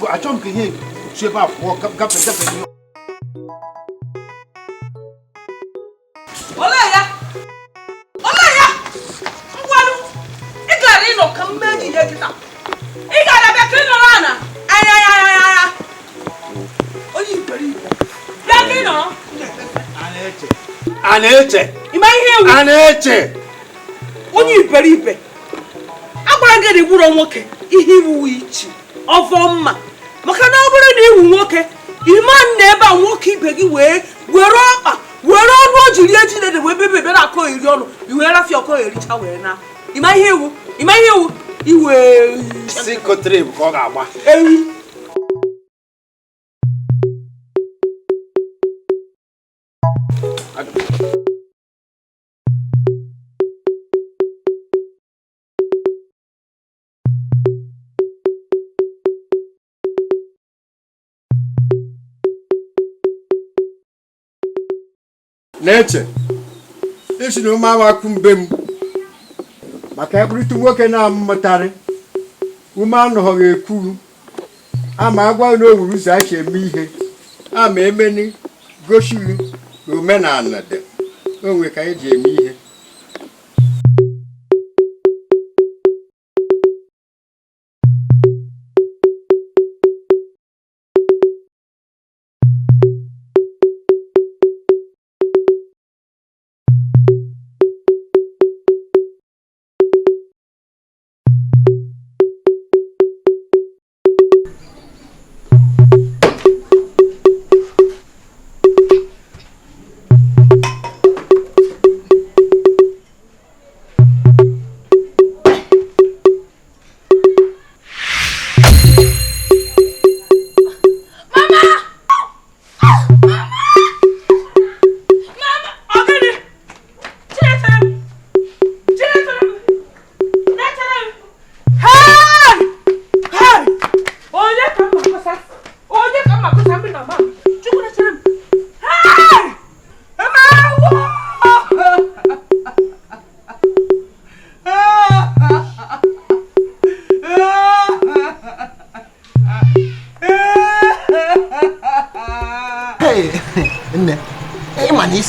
Achọrọ m ka ihe si ebe a pụọ gafe gafe. Olee ya? Olee ya? Ngwanụ, ị gara ịnọ ka m mee ihe kịta. Ị gara bịa ka ị nọrọ ana. Anya anya anya anya. Onye iberibe. Bịa ka ị nọrọ. A na-eche. Ị ma ihe ewu? A na-eche. Onye iberibe. Agwara gị na igburo nwoke ihe iwu ichi. Ọfọ mma maka na ọ bụrụ na iwu nwoke ịma nna ebe a nwoke ibe gị wee were ọkpa were ọnụ o jiri eji na-ede wee bebe ebe na-akọ eri ọnụ iwee rafịa ọkọ ericha wee na ịma ihe iwu ịma ihe iwu iwe si kotere bụ ka ọ ga-agba ewu. Na-eche isi na ụmụ awakwu mbe m maka ekpurịta nwoke na-amụtarị ume anụghọghị ekwu ama agwa na owuru ụzọ a si eme ihe ama emeni gosiri na omenala dị onwe ka eji eme ihe.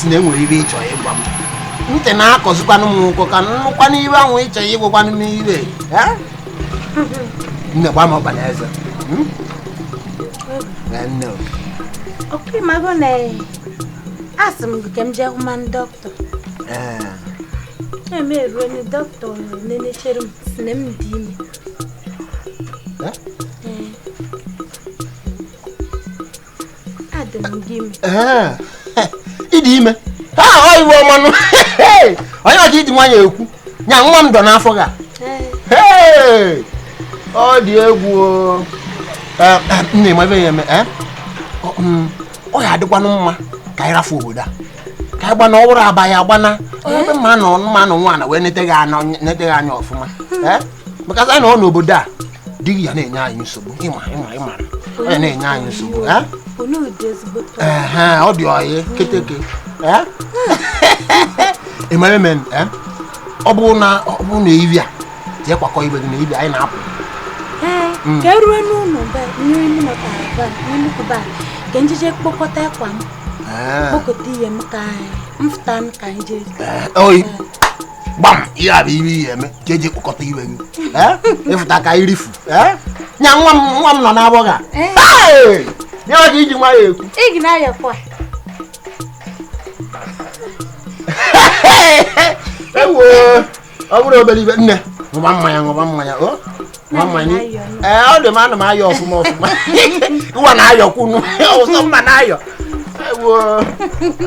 Na enwere ibe ịchọ ịgwa m ntị na-akọzikwanụ m ụkwụ ka nnukwanụ ibe ahụ ịchọ ịgwakwanụ m ibe nne gwa m ọkpa na eze nne ọkwa ịmago na asị m gị ka m jee hụ man dọkịta. Eme eruo ni dọkịta nenechere m sị na m dị ime. Adị m gị ime. Ị dị ime? Ha ọ iwe ọmanụ. Onye ọcha iji nwanyị ekwu. Nya nwa m dọ n'afọ ga. Ọ dị egwu o. Nne m ebe ya eme ọ ya adịkwanụ mma ka anyị rafu obodo a. Ka anyị gbana ọwụrụ abaghị agbana. Ebe mma nọ mma nọ nwa na wee nete gị anya ọfụma. Maka anyị nọ n'obodo a di gị ya na-enye anyị nsogbu. Ịma ịma ọ ya na-enye anyị nsogbu. Ọ dị ọyị keteke. Ị men ọ bụrụ na ibi a jee kwakọ ibe gị na ibi anyị na-apụ. Ka eruo n'ụlọ n'nnukwu ka njije kpokọta akwa m kpokọta ihe m ka m fụta m ka anyị jee. Oyi gbam ihe a bụ ihe ihe eme ka eji kpokọta iwe gị ịfụta ka irifu nya nwa m nọ n'abọ ga nye ka iji nwayọ ekwu. Ị gị na-ayọkwa. Ewo ọ bụrụ obere ibe nne ṅụba mmanya ṅụba mmanya o ṅụba mmanya. Ee ọ dị m ana m ayọ ọfụma ọfụma. Ụwa na-ayọkwunu ụsọ mma na-ayọ. Ewo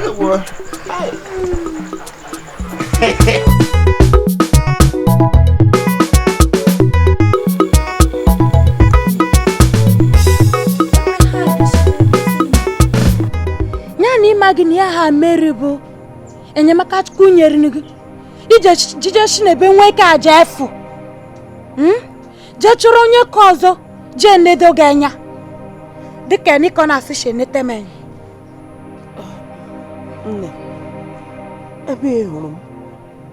ewo. Ya na ịma gị na ya ha mere bụ enyemaka Chukwu nyere gị ije jije si n'ebe nwee ike aja efu jee chọrọ onye ka ọzọ jee nedo gị anya dịka Nicholas si enete m anya. Nne, ebe ị hụrụ m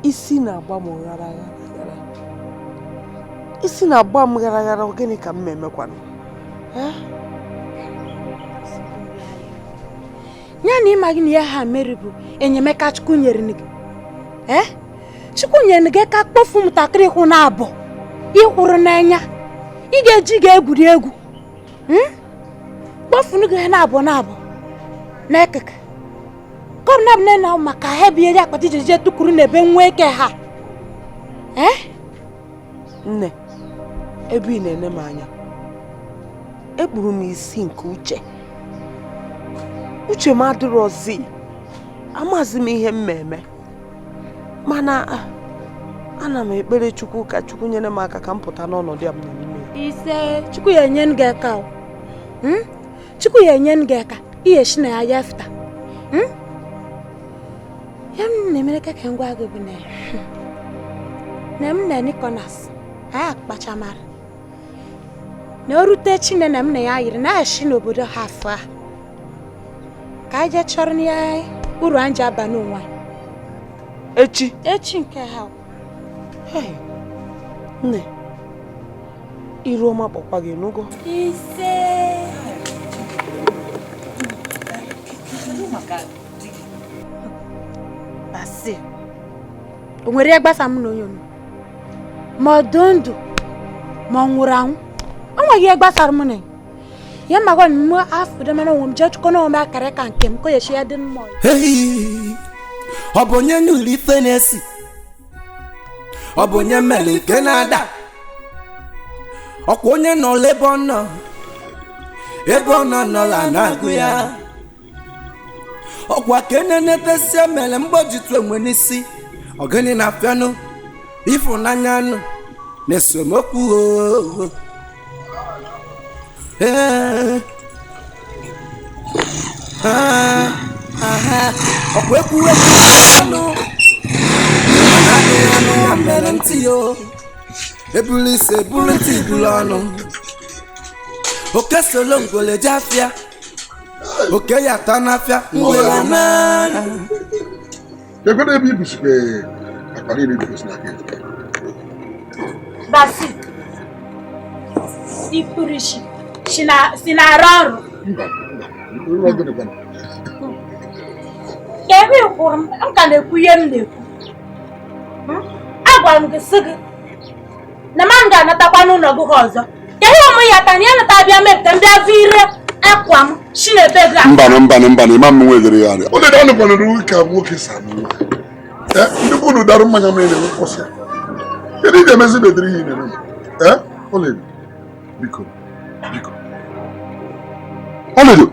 isi na-agba m ghara ghara. Isi na-agba m ghara ghara, gịnị ka m emekwanụ? Ya na ịma gị na ya ha mere bụ enyemaka Chukwu nyere gị. Chukwu nyere gị ka kpofu ụmụntakịrị hụ na abụ ịhụrụ n'anya ị ga-eji ga-egwuri egwu kpofunu gị na abụ na abụ n'ekeke kọm na maka ha bụ ihe akpati jeje tukuru n'ebe nwa eke ha. Nne, ebe ị na-ene m anya ekpuru m isi nke uche. Uche m adịrọzi, amazi m ihe m eme mana ana m ekpere Chukwu ka Chukwu nyere m aka ka m pụta n'ọnọdụ a m nọ n'ime ya. Ise Chukwu ya enye gị aka o. Chukwu ya enye gị aka ihe si na ya ya fụta. Ya m na-emere ka ka ngwa gị bụ na m na Nicholas anyị akpachamara na o rute Chine na m na ya yiri na-achị n'obodo ha afọ a ka anyị jee chọrọ ya uru anyị ji aba n'onwe anyị. Echi? Echi nke ha. Nne, iru ọma kpọkwa gị n'ụgwọ. Ise. Basị, o nwere ya gbasa m na onye onu ma ọ dị ndụ ma ọ nwụrụ anwụ o nweghị ihe gbasara m na ya ma gwa m afọ mana onwe m jee chụkọ n'onwe m akara ka nke m ka o ya dị mma. Ọ bụ onye nụrụ ife na-esi, ọ bụ onye mere nke na-ada, ọkwa onye nọ ebe ọ nọ ebe ọ nọ nọla na-agụ ya, ọkwa ka enenetesi mere mgbojitu enwe n'isi ọgịnị na-afịanụ ịfụnanya nụ na esemokwu. Ọkwa ekwu anụ anụ ya mere ntị yo ebulu isi ebulu ntị bulu ọnụ oke solo ngwele je afịa oke ya ta n'afịa ngwele n'anya. Ekwena ebe ibusikwe akpa niile ibusi n'aka. Basi ikpuru si na-arụ ọrụ. Ka ebe ị kwụrụ m ka na-ekwu ihe m na-ekwu. Agwara m gị sị gị na ma m ga-anatakwa n'ụlọ gị ọzọ. Ka ihe ụmụ ya ta na ya nata abịa mepụta mbịa vụ ire akwa m si n'ebe gị. Mbanụ mbanụ mbanụ ịma m nwedere ya arịa. Ole na ọnụ kwanụrụ ka nwoke si anụ nwaanyị. Ndị bụ unu darụ mmanya mmiri na-enwe kwụsị ya. Kedu ị ga-emezi bediri ihe ị na-eme? Ee, Ọlaedo, biko, biko. Ọlaedo,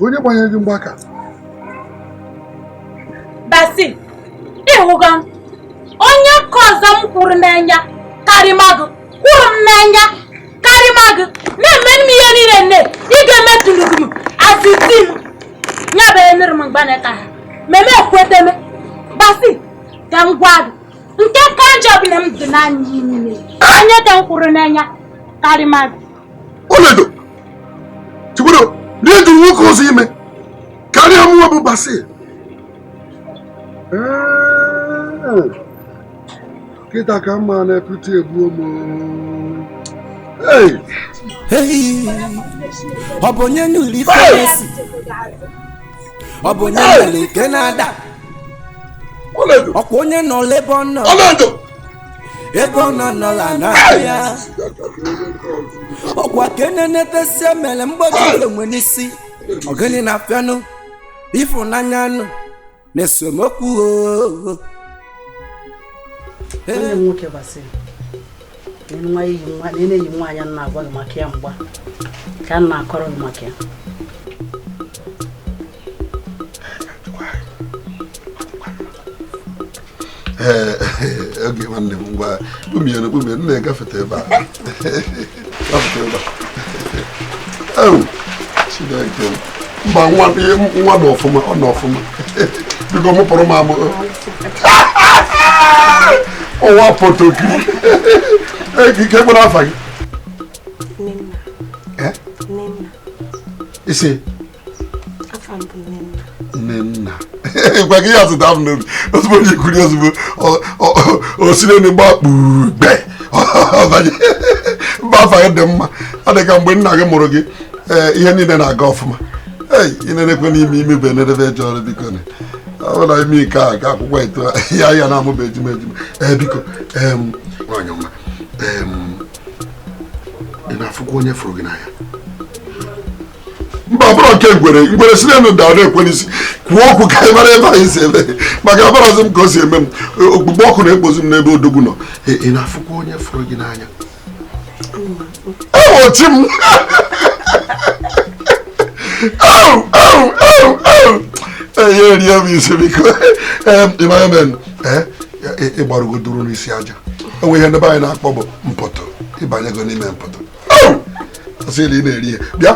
onye gbanyere gị mgbaka? Basi, ịhụgo m onye nke ọzọ m kwuru n'anya karịmagụ kwuru m n'anya karịmagụ na-eme m ihe niile nne ị ga-emetụrụ m azịzi m ya bụ enere m mgbanaka ha meme ekweteme. Basi, ka m gwa gị nke ka njọ bụ na m dị n'anya ime onye ka m kwuru n'anya karịmagụ. Ọlaedo, Chukwudo, na-eji nwoke ọzọ ime karịa mụnwa bụ Basi. Kịta ka mma na-epute egbuo m. Ọ bụ onye nụrụ ife na-esi, ọ bụ onye mere ike na-ada, ọkwa onye nọ ebe ọ nọ, ebe ọ nọ nọla na-ahụ ya, ọkwa ka enenetesi mere mgbaji enwe n'isi, ọgịnị na-afịanụ, ịfụnanya nụ na esemokwu. Nwanne m nwoke Basi, nwa na-eyi nwaanyị na-agwa gị maka ya mgba ka m na-akọrọ gị maka ya. Oge nwanne m ngwa kpumie kpumie nna gafete ebe a. Gafete ebe a. Chineke mba nwa nọ ọfụma, ọ nọ ọfụma. Biko mụpụrụ m amụ. Ọwa potokiri. Ike gbara afa gị? Nnenna. Nnenna. Isi? Afa m bụ Nnenna. Nnenna. Gwa gị ya zụta m n'obi. Ozugbo onye kwuri ozugbo o si n'elu gba kpugbe. Mba afa gị dị mma. Ọ dị ka mgbe nna gị mụrụ gị ihe niile na-aga ọfụma. Ei, ị na-enekwe n'ime ime bụ enedebe eje ọrụ biko. Ọ bụla ime nke a ga akwụkwọ eto ya ya na-amụba ejima ejima. Ee biko, nwaanyị ọma, ị na-afụkwa onye fụrụ gị n'anya? Mba, ọ bụrụ nke ngwere ngwere si n'elu daa na-ekwe n'isi kwuo okwu ka ị mara ebe anyị si eme, maka abarazị m ka o si eme m. Okpukpe ọkụ na-ekpozi m n'ebe odogwu nọ. Ị na-afụkwa onye fụrụ gị n'anya? Ewochi m. Ihe rie m isi biko. Ịgbarugoduru n'isi aja. Enwe ihe ndebe anyị na-akpọ bụ mpọtọ. Ịbanyego n'ime mpọtọ. Ọsị ị na-eri ihe. Bịa,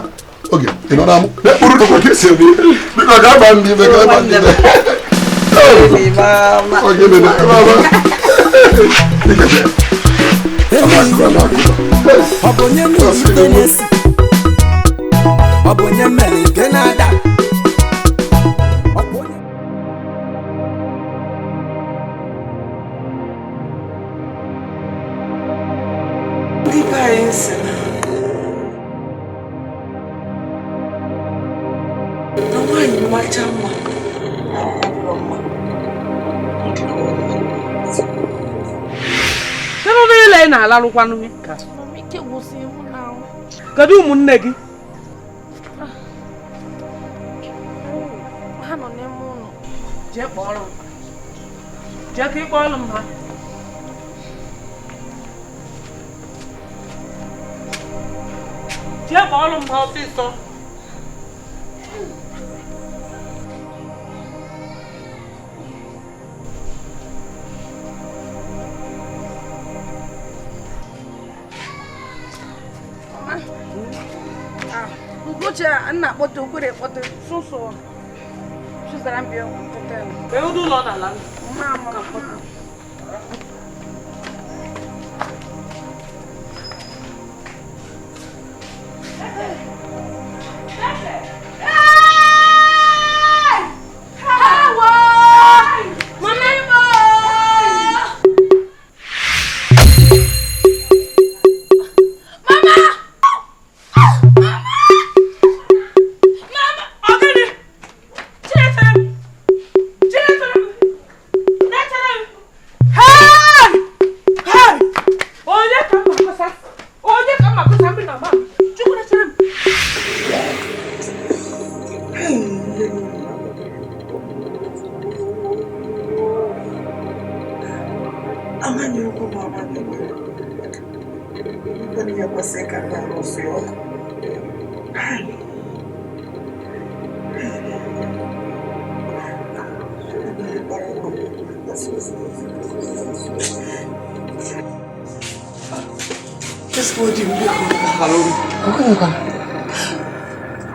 oge ị nọ n'amụ. Kpụrụ ka esi eme ihe. Biko ga aba ndị ime, ga aba ndị ime. Oge nene, Ọ bụ onye nụrụ ife na-esi, ọ bụ onye mere ike na-ada. Ndị be anyị si na nwaanyị macha mma ọ bụrụ mma. Kedu niile ị na-alarụkwanụ gị? Kedu ụmụnne gị? Ha nọ n'ime ụlọ. Jee kpọrọ m. Jee ka ị kpọrọ m ha. Jee kpọrọ m ha ọsịsọ. Ugochi nna akpọta okwere ekpọta sụsụ chụzara mbịa pụta. Ee, ụlọ n'ala. Mma ka mkpọta. Hey! Amadi okwu bụ amadi. Ndị ya kwesịrị ka ndị arụsị ọkụ.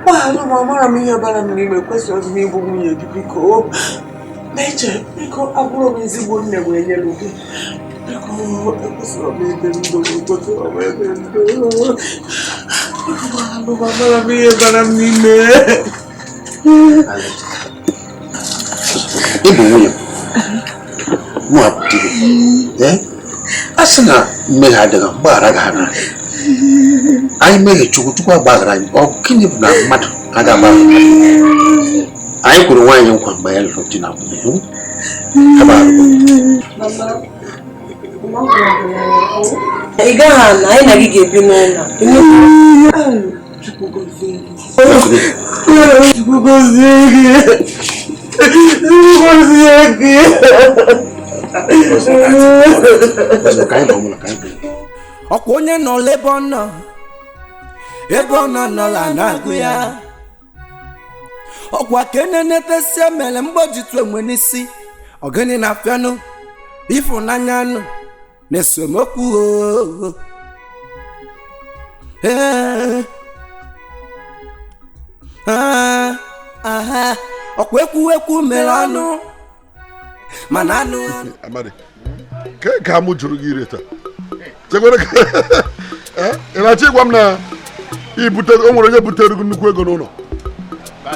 Gbaghara m, amara m ihe bara m n'ime, kwesịrị m ịbụ nwunye gị biko. Na-eche biko, abụrụ m ezigbo nne wee nyere gị. Biko, ekwesịrị m ebe ndụ, ekwesịrị m ebe ndụ. Biko, gbaghara m, amara m ihe bara m n'ime. Ị bụ nwunye m, mụ abụ di gị. A sị na mmehie adịghị, mgbaghara ga-ana. Anyị mehie Chukwu, Chukwu agbaghara anyị. Ọ gịnị bụ na mmadụ aga agbaghara mmadụ? Anyị kwuru nwaanyị nkwa mgbe anyị lụrụ di na nwunye. Ị gaghị ana, anyị na gị ga-ebi n'ụlọ. Chukwu gọzie gị. Chukwu gọzie gị. Chukwu gọzie gị. Ọkwa onye nọ ebe ọ nọ, ebe ọ nọ nọla na-agụ ya. Ọkwa ka enenetesi mere mgbojitu enwe n'isi, ọgịnị na afịanụ, ịfụnanya nụ na esemokwu. Ọkwa ekwu ekwu mere ọnụ. Mana anụ Amadi, ka mụ jụrụ gị ire taa. Chekwere ka ị na-achọ ịgwa m na o nwere onye butere gị nnukwu ego n'ụlọ,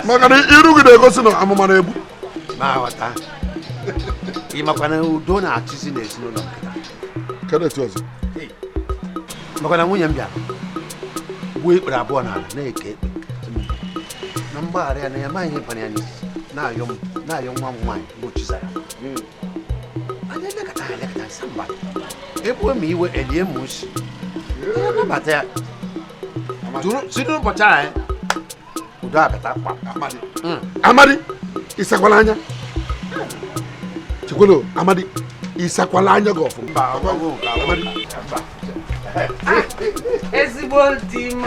maka na iru gị na-egosi na amụma na-egbu. Ị makwa na udo na-achịzi n'ezinụlọ nkịta. Kedu etu ọzọ? Maka na nwunye m bịara gbuo ikpere abụọ n'ala na-eke ekpe na mgbaghara ya na ya amaghị ihe bara ya n'isi, na-ayọ m na-ayọ nwa m nwaanyị bụ Chizara. Anyị elekọta ya elekọta sị mba, egbuo m iwe elie m nsi nabata ya. Si n'ụbọchị anyị udo abata kwa. Amadi, ịsakwala anya. Chekwelo, Amadi, ịsakwala anya gị ọfụma. Ezigbo di m.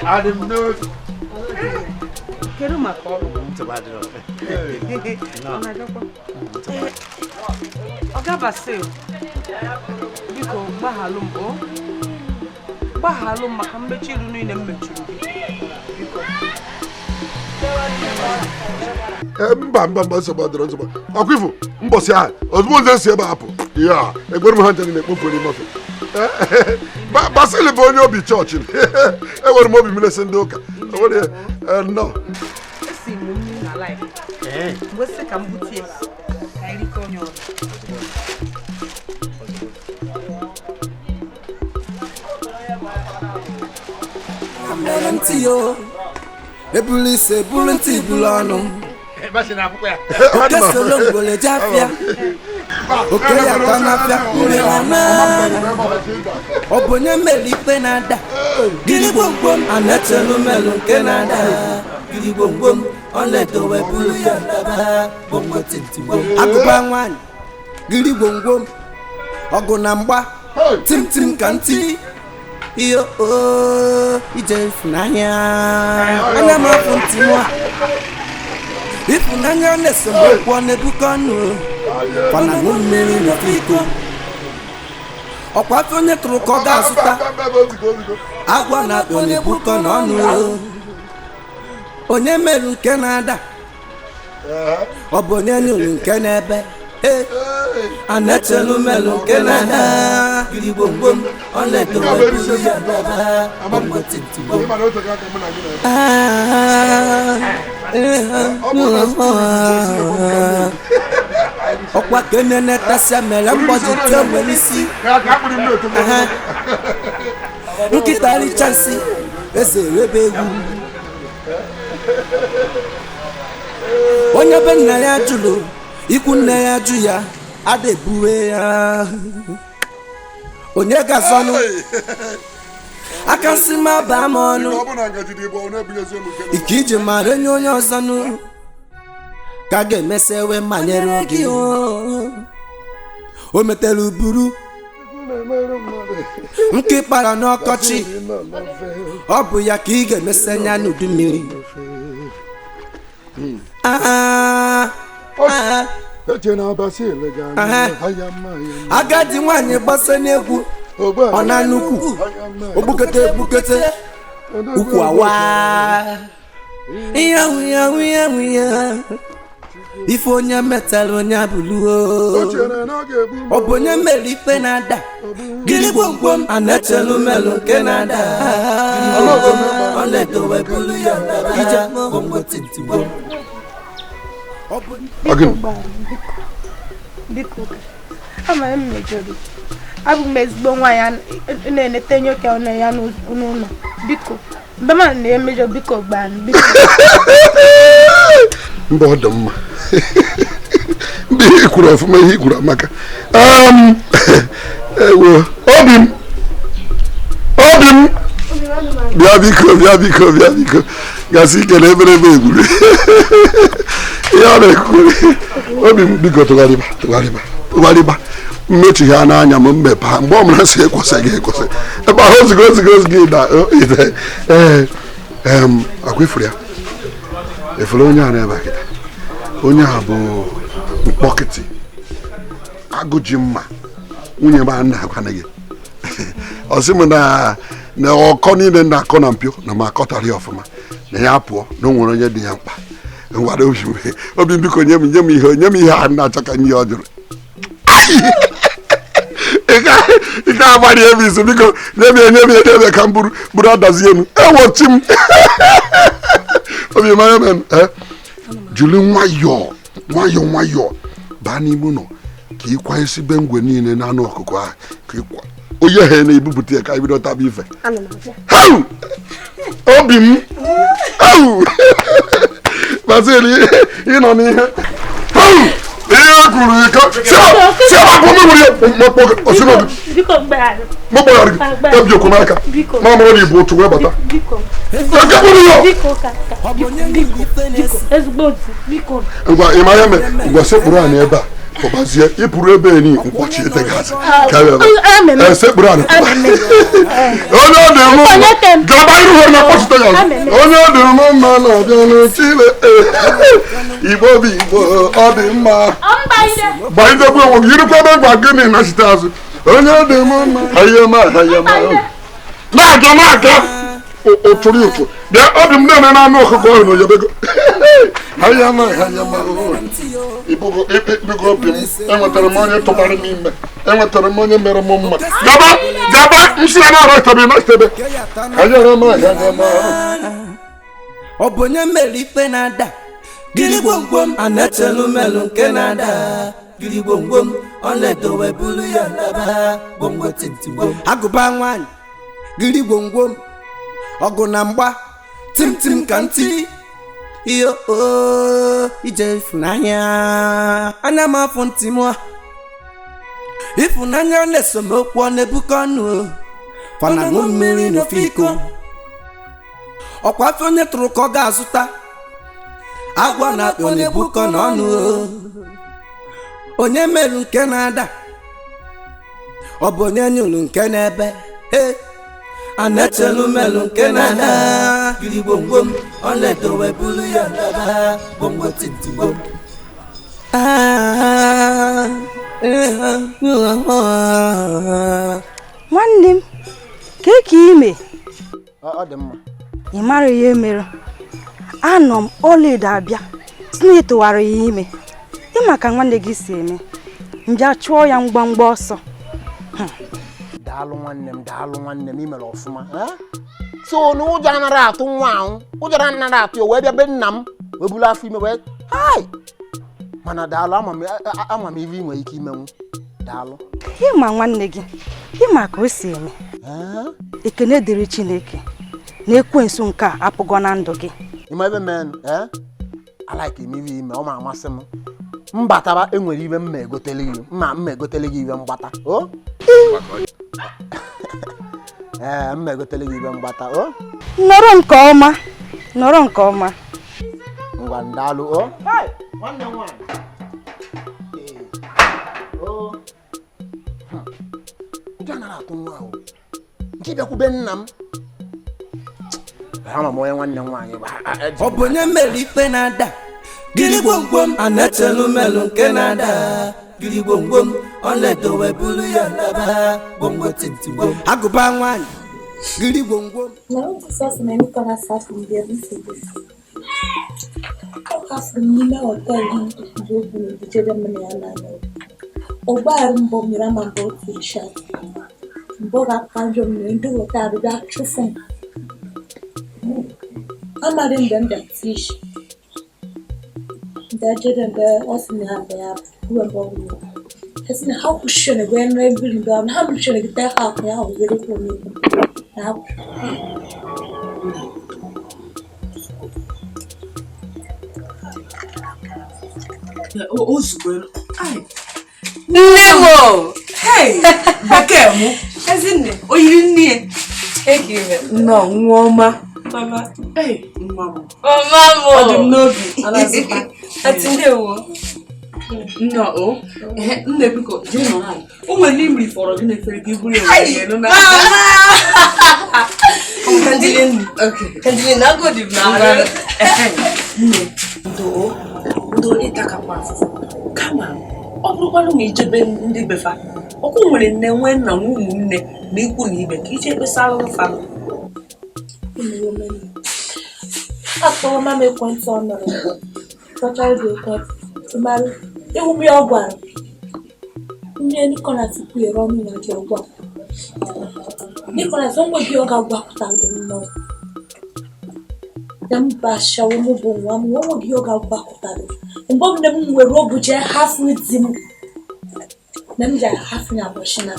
Adị m n'otu. Kedu maka ọrụ? Ọga Basil, biko gbaghalụ m o. Gbaghalụ m maka mmechi iru niile m mechuru gị. Biko. Mba mba mba, nsogbu adịrọ, nsogbu. Ọkwa ifo mbọsị ahụ ozugbo nze si ebe a apụ ya egbere m ha ncha niile kpofuo n'ime ọfịa. Basil bụ onye obi chọọchị. Enwere m obi m lesi ndị ụka. Enwere nnọọ. Esi m nri na laif. Mgbe sị ka m bute ya ka anyị rikọọ onye ọrụ. Mere ntị yo, ebulu ise ebulu ntị bulu ọnụ. Oke solo ngwele je afịa, oke ya ka n'afịa ngwele na. Ọ bụ onye mere ikpe na-ada, gịnị gwomgwom a na-echelu melụ nke na-ada. Gịnị gwomgwom ọlaedo wee bulu ya ndaba gbomgbo tintigbo. Agụba nwaanyị gịrị gwomgwom, ọgụ na mgba tim tim ka ntị. Iyo o ije ịfụnanya, anya m afụ ntị nwa. Ịfụnanya na-esemokwu ọ na-ebukọ ọnụ, kwana ṅụ mmiri n'ofe iko. Ọkwa afọ onye tụrụ ka ọ ga-azụta, agwa na-akpọ na-ebukọ n'ọnụ. Onye merụ nke na-ada, ọ bụ onye nyụrụ nke na-ebe. A na-echelu melụ nke na-ada. Gịrị gwomgwom ọlaedo wee buru ya ndaba gbomgbo tintigbo. Ọkwa ka enene tasịa mere mgbaji tụọ enwe n'isi. Nkịta richa nsị, eze erebe egwu. Onye be nna ya jụrụ, ikwu nne ya jụ ya, ada ebuwe ya. Onye ga-azọnụ aka nsị ma baa m ọnụ, ike iji mara enye onye ọzọ nụ, ka a ga-emesi ewe manyere gị. O metelu buru nke kpara n'ọkọchị, ọ bụ ya ka ị ga-emesa anya n'udu mmiri. Agadi nwaanyị gbasa n'egwu ọ na nnukwu ogbukete egbukete ukwu awa ife onye metara onye abụluo, ọ bụ onye mere ife na-ada gịrị gwomgwom a na-echelu melụ nke na-ada ọlaedo wee bulu ya ije gwomgwotintigwom. Biko, ama m mejọrọ. Abụ m ezigbo nwaanyị na-enete nwoke ọnụ ya n'ụlọ. Biko, mgbe m na-emejọ, biko gbaa m, biko. Mba, ọ dị mma. Ndị ihe kwuru ọfụma, ihe kwuru amaka. Ewo, obi m, bịa biko, bịa biko, bịa biko. Gasị ike na ebere ebe egburu. Ihe ọ na-ekwu, obi m, biko tụgharịba, tụgharịba, tụgharịba. Mmechi ha n'anya m mmepe ha mgbe ọ mara sị ekwesị gị ekwesị ebe ahụ ozigo ozigo ozigo ịda ide. Ee, akwa ifuru ya efere onye a n'ebe a kịta. Onye a bụ mkpọkịtị agụji mma nwunye m a na-agwana gị. Ọ sị m na ọkọ niile na-akọ na mpio na m akọtara ya ọfụma na ya pụọ na o nwere onye dị ya mkpa. Ngwara obi m, biko nye m nye m ihe nye m ihe a na-achọ ka nye ọ jụrụ. Ị ga-agbalị ebe izu, biko nye m ya nye m ya nye m ya ka m buru buru adazie m ewochi m. Obi mara m, jiri nwayọọ nwayọọ nwayọọ baa n'ime ụlọ ka ị kwanyesi be ngwe niile na anụ ọkụkọ ahụ ka ịkwa onye ha na-ebupụta ya ka anyị bido taba ife. Obi m, Basil, ị nọ n'ihe ihe kwuru ike ebi okwu n'aka ma mụrụ na ibu otu wee bata. Ngwa ị ma ya mee, ngwa sekpuru anyị ebe a pụbazie ịpụrụ ebe ni mkpọchi ete gazi sekpuru anyị onye ọ dị mma gaba iru ha na mkpọchite gazi onye ọ dị mma na-abịa n'Chile. Igbo bụ Igbo, ọ dị mma gbanyedekwa onwe gị yirikwa ebe gwa gịnị nachite azụ onye ọ dị mma na-aga na-aga ụtụrụ ụtụ bịa obi m na-eme na anụ ọkụkọ ọhụrụ na oyebego. Biko obi m, enwetara m onye tụbara m ime, enwetara m onye mere m mma. Gaba gaba nsị ya na-arachitebe nachitebe. Ọ bụ onye mere ife na-ada gịrị gwomgwom a na-echelu melụ nke na-ada gịrị gwomgwom ọlaedo wee bulu ya laba gwomgwotintigwom. Agụba nwaanyị gịrị gwomgwom ọgụ na mgba tim tim ka ntị iyo o ije ịfụnanya anya m afụ ntị m ịfụnanya na-esomokwu ọ na-ebukọ ọnụ fana ṅụ mmiri n'ofe iko ọkwa afọ onye tụrụ ka ọ ga-azụta agwa na-akpọ na-ebukọ n'ọnụ onye merụ nke na-ada ọ bụ onye nyụrụ nke na-ebe a na-echelu melụ nke na-ada gịrị gwomgwom ọlaedo wee bulu ya laba gwomgwotintigwom. Nwanne m, ka ka ime ọ dị mma ị mara ihe mere anọ m ọlaedo abịa si na ịtụwara ya ime ịma ka nwanne gị si eme mbịa chụọ ya mgbamgba ọsọ. Daalụ nwanne m, daalụ nwanne m, i mere ọfụma. So na ụjọ anaghị atụ nwa ahụ, ụjọ anaghị atụ ya wee bịa be nna m wee buru afọ ime wee hai. Mana daalụ, ama m ife ị nwere ike imenwu. Daalụ. Ịma nwanne gị, ịma ka o si eme. Ekene dịrị Chineke na ekwensu nke a apụgo na ndụ gị. Ịma ebe men, alaiki m ife ime, ọ ma amasị m. Mbataba enwere ibe mma egotele gị, mma egotele gị ibe mgbata. O? Ee, mma egotele gị ibe mgbata. O? Nọrọ nke ọma, nọrọ nke ọma. Ngwa ndalụ o. Nwanne m nwaanyị. O. Atụ nwa ahụ nke bịakwube nna m ama m onye nwanne m nwaanyị ọ bụ onye mere ife na-ada gịrị gwomgwom a na-echelu melụ nke na-ada gịrị gwomgwom ọlaedo wee buru ya laba gwomgwo tintigwom agụba nwaanyị gịrị gwomgwom. Ọgbaghara mbọ mmiri ama mbọ otu shat mbọ ga-aka njọ mmiri ndị họteelụ bịa chụfụ m amadị mgbe m bịa tish mgbe jere mgbe ọ sị na ya mgbe ya ruo mgbe ọ bụla esi na ha kwụsịrị gwe nre ebiri mgbe ha kwụsịrị gị taa ha akwụ ya were kwụ n'ikwu na akwụ. Nne m o! Hey! Bekee mụ! Ezinne, o yiri nne ya? Nnọọ, nwa ọma. Mama. Hey, nwa m. Mama m! Ọ dị m n'obi. Ati ndewo. Nnọọ o. Nne biko, jee nọrọ ala. O nwere n'imri fọrọ gị n'efere gị buru ya wee nụ na. Kanjilin, agodi m n'arụ. Nne, ndo ndo ịtakakwa afụfụ. Kama ọ bụrụkwanụ na ijebe ndị befa ọkụ nwere nne nwee nna nwe ụmụnne na ikwu na ibe ka ije kpesara ụfa. Akpọrọ m ekwentị ọ nọrọ chọchara gị ekwentị mara ịhụ m ya ọ gwara nne Nicholas kwunyere ọnụ na gị ọgwa Nicholas onwe gị ọ ga-agwapụta dị nnọọ na mba ashawo m bụ nwa m onwe gị ọ ga-agwapụta dị mgbe ọbụla m nwere obu jee hafụ di m na m ji ahafụ ya ụbọchị na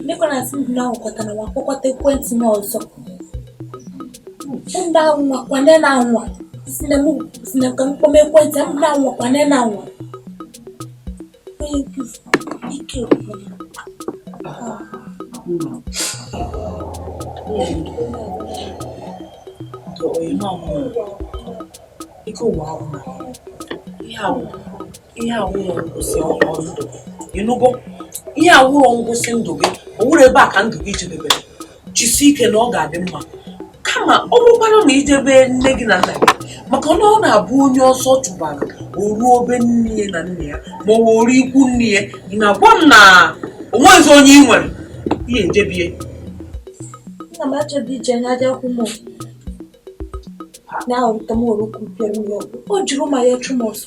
Nicholas m na ahụkọtara nwa kpọkọta ekwentị m ọzọ m na-anwa kwane na anwa si na ka m kpọm ekwentị m na-anwa kwane na anwa onye nkụzi ike gwụrụ. Ike ụwa agwụla. Ihe awụrọ ngwụsị ndụ gị ịnụgo ihe awụrọ ngwụsị ndụ gị o nwere ebe a ka ndụ gị jedebere jisie ike na ọ ga-adị mma kama ọ bụrụkwanụ na ijebe nne gị na nna gị maka na ọ na-abụ onye ọsọ chụbara o ruo obe nne ya na nna ya ma ọ were ikwu nne ya ị na-agwa m na o nweghịzi onye ị nwere ihe ejebie. Nna m achọghị ije n'aja kwụ m na ahụrụ ka m were ụkwụ pịara m ya ọgwụ o jiri ụma ya chụ m ọsọ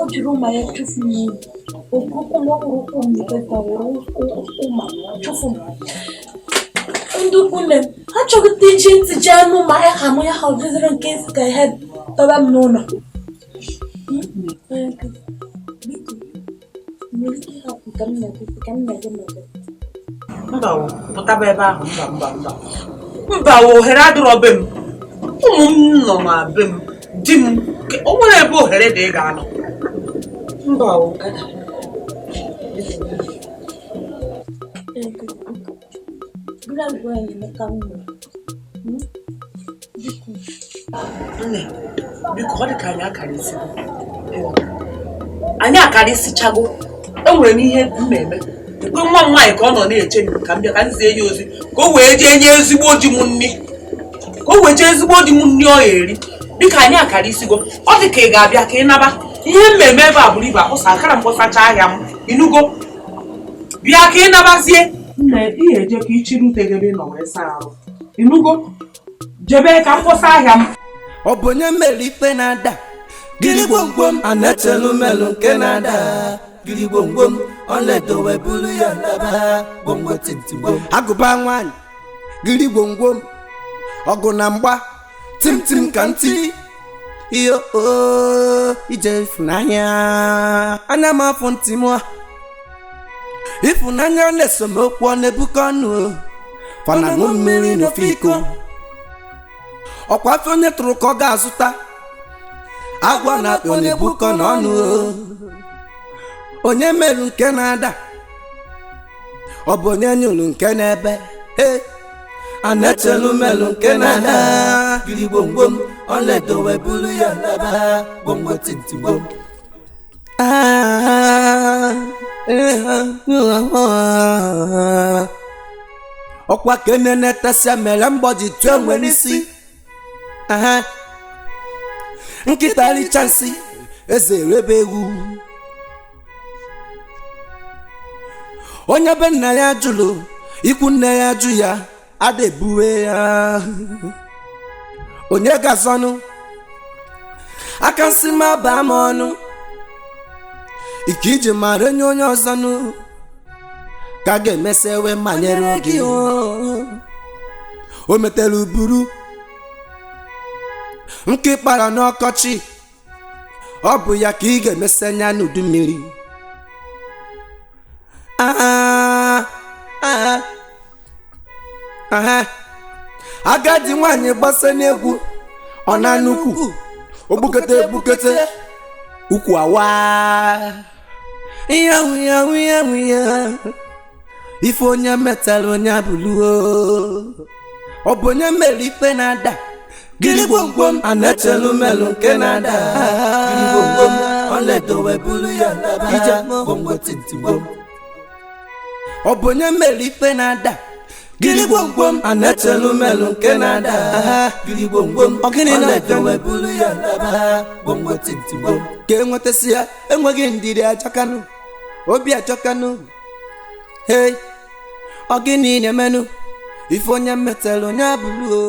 o jiri ụma ya chụfu m n'ụlọ ụkwụ m ọ hụrụ ụkwụ m n'ikpeta were ụma chụfu m ndị ukwu nne m ha chọgịta iji ntị jee anụ ma ya ha mụ ya ha ọdịzịrị nke isi ka ihe dọba m n'ụlọ. Mba o, pụtaba ebe ahụ mba mba mba mba o, ohere adịrọ be m ụmụ m nọ na be m di m o nwere ebe ohere dị ị ga-anọ mba o. Nne, biko ọ dị ka anyị akarịsịgo anyị akarịsịchago enwere m ihe m na-eme ekwe nwa m nwaanyị ka ọ nọ na-eche m ka m bịa ka m zie ya ozi ka o wee jee nye ezigbo di m nri ka o wee jee ezigbo di m nri ọ ga-eri biko anyị akarịsịgo ọ dị ka ị ga-abịa ka ị naba ihe mmemme ebe a bụrụ ibu akpụsa akara m kpọsacha ahịa m ịnụgo bịa ka ị nabazie. Nne, ị ga-eje ka ị chiri ute gị ebe ị nọ wee saa arụ ịnụgo jebe ka m kpọsa ahịa m. Ọ bụ onye mere ife na-ada gịrị gwomgwom a na-echelu melụ nke na-ada gịrị gwomgwom ọlaedo wee buru ya laba gwomgwo tintigwom agụba nwaanyị gịrị gwomgwom ọgụ na mgba timtim ka ntị iyo o ije ịfụnanya anya m afụ ntị m ịfụnanya na-esomokwu ọ na-ebukọ ọnụ fana ṅụ mmiri n'ofe iko ọkwa afọ onye tụrụ ka ọ ga-azụta agwọ na-akpị ọ na-ebukọ n'ọnụ onye merụ nke na-ada ọ bụ onye nyụrụ nke na-ebe a na-echelu melụ nke na-ada giri gwomgwom ọlaedo wee buru ya laba gwomgwo tintigwom. Ọkwa kenene tesịa mere mgbọji tụọ enwe n'isi. Nkịta richa nsị eze erebe ewu. Onye be nna ya jụrụ ikwu nne ya jụ ya ada ebuwe ya. Onye ga-azọnụ aka nsị ma baa m ọnụ. Ike iji mara enye onye ọzọ nụ ka ga-emesị ewe manyere gị. O metere uburu nke kpara n'ọkọchị, ọ bụ ya ka ị ga-emesị anya n'udu mmiri. Agadi nwaanyị gbasa n'egwu ọ na nnukwu ogbukete egbukete ukwu awa. Ya ife onye metara onye abụluo. Ọ bụ onye mere ife na-ada gịrịgwomgwom a na-echelu melụ nke na-ada gịrịgwomgwom ọlaedo wee buru ya ije gwomgwo tintigwom. Ọ bụ onye mere ife na-ada gịrịgwomgwom a na-echelu melụ nke na-ada gịrịgwomgwom ọlaedo wee buru ya gwomgwo tintigwom. Ka enwetasị ya enweghị ndidi achọkanụ obi achọkanụ. Hey, ọ gịnị na-emenụ ife onye metara onye abụrụ.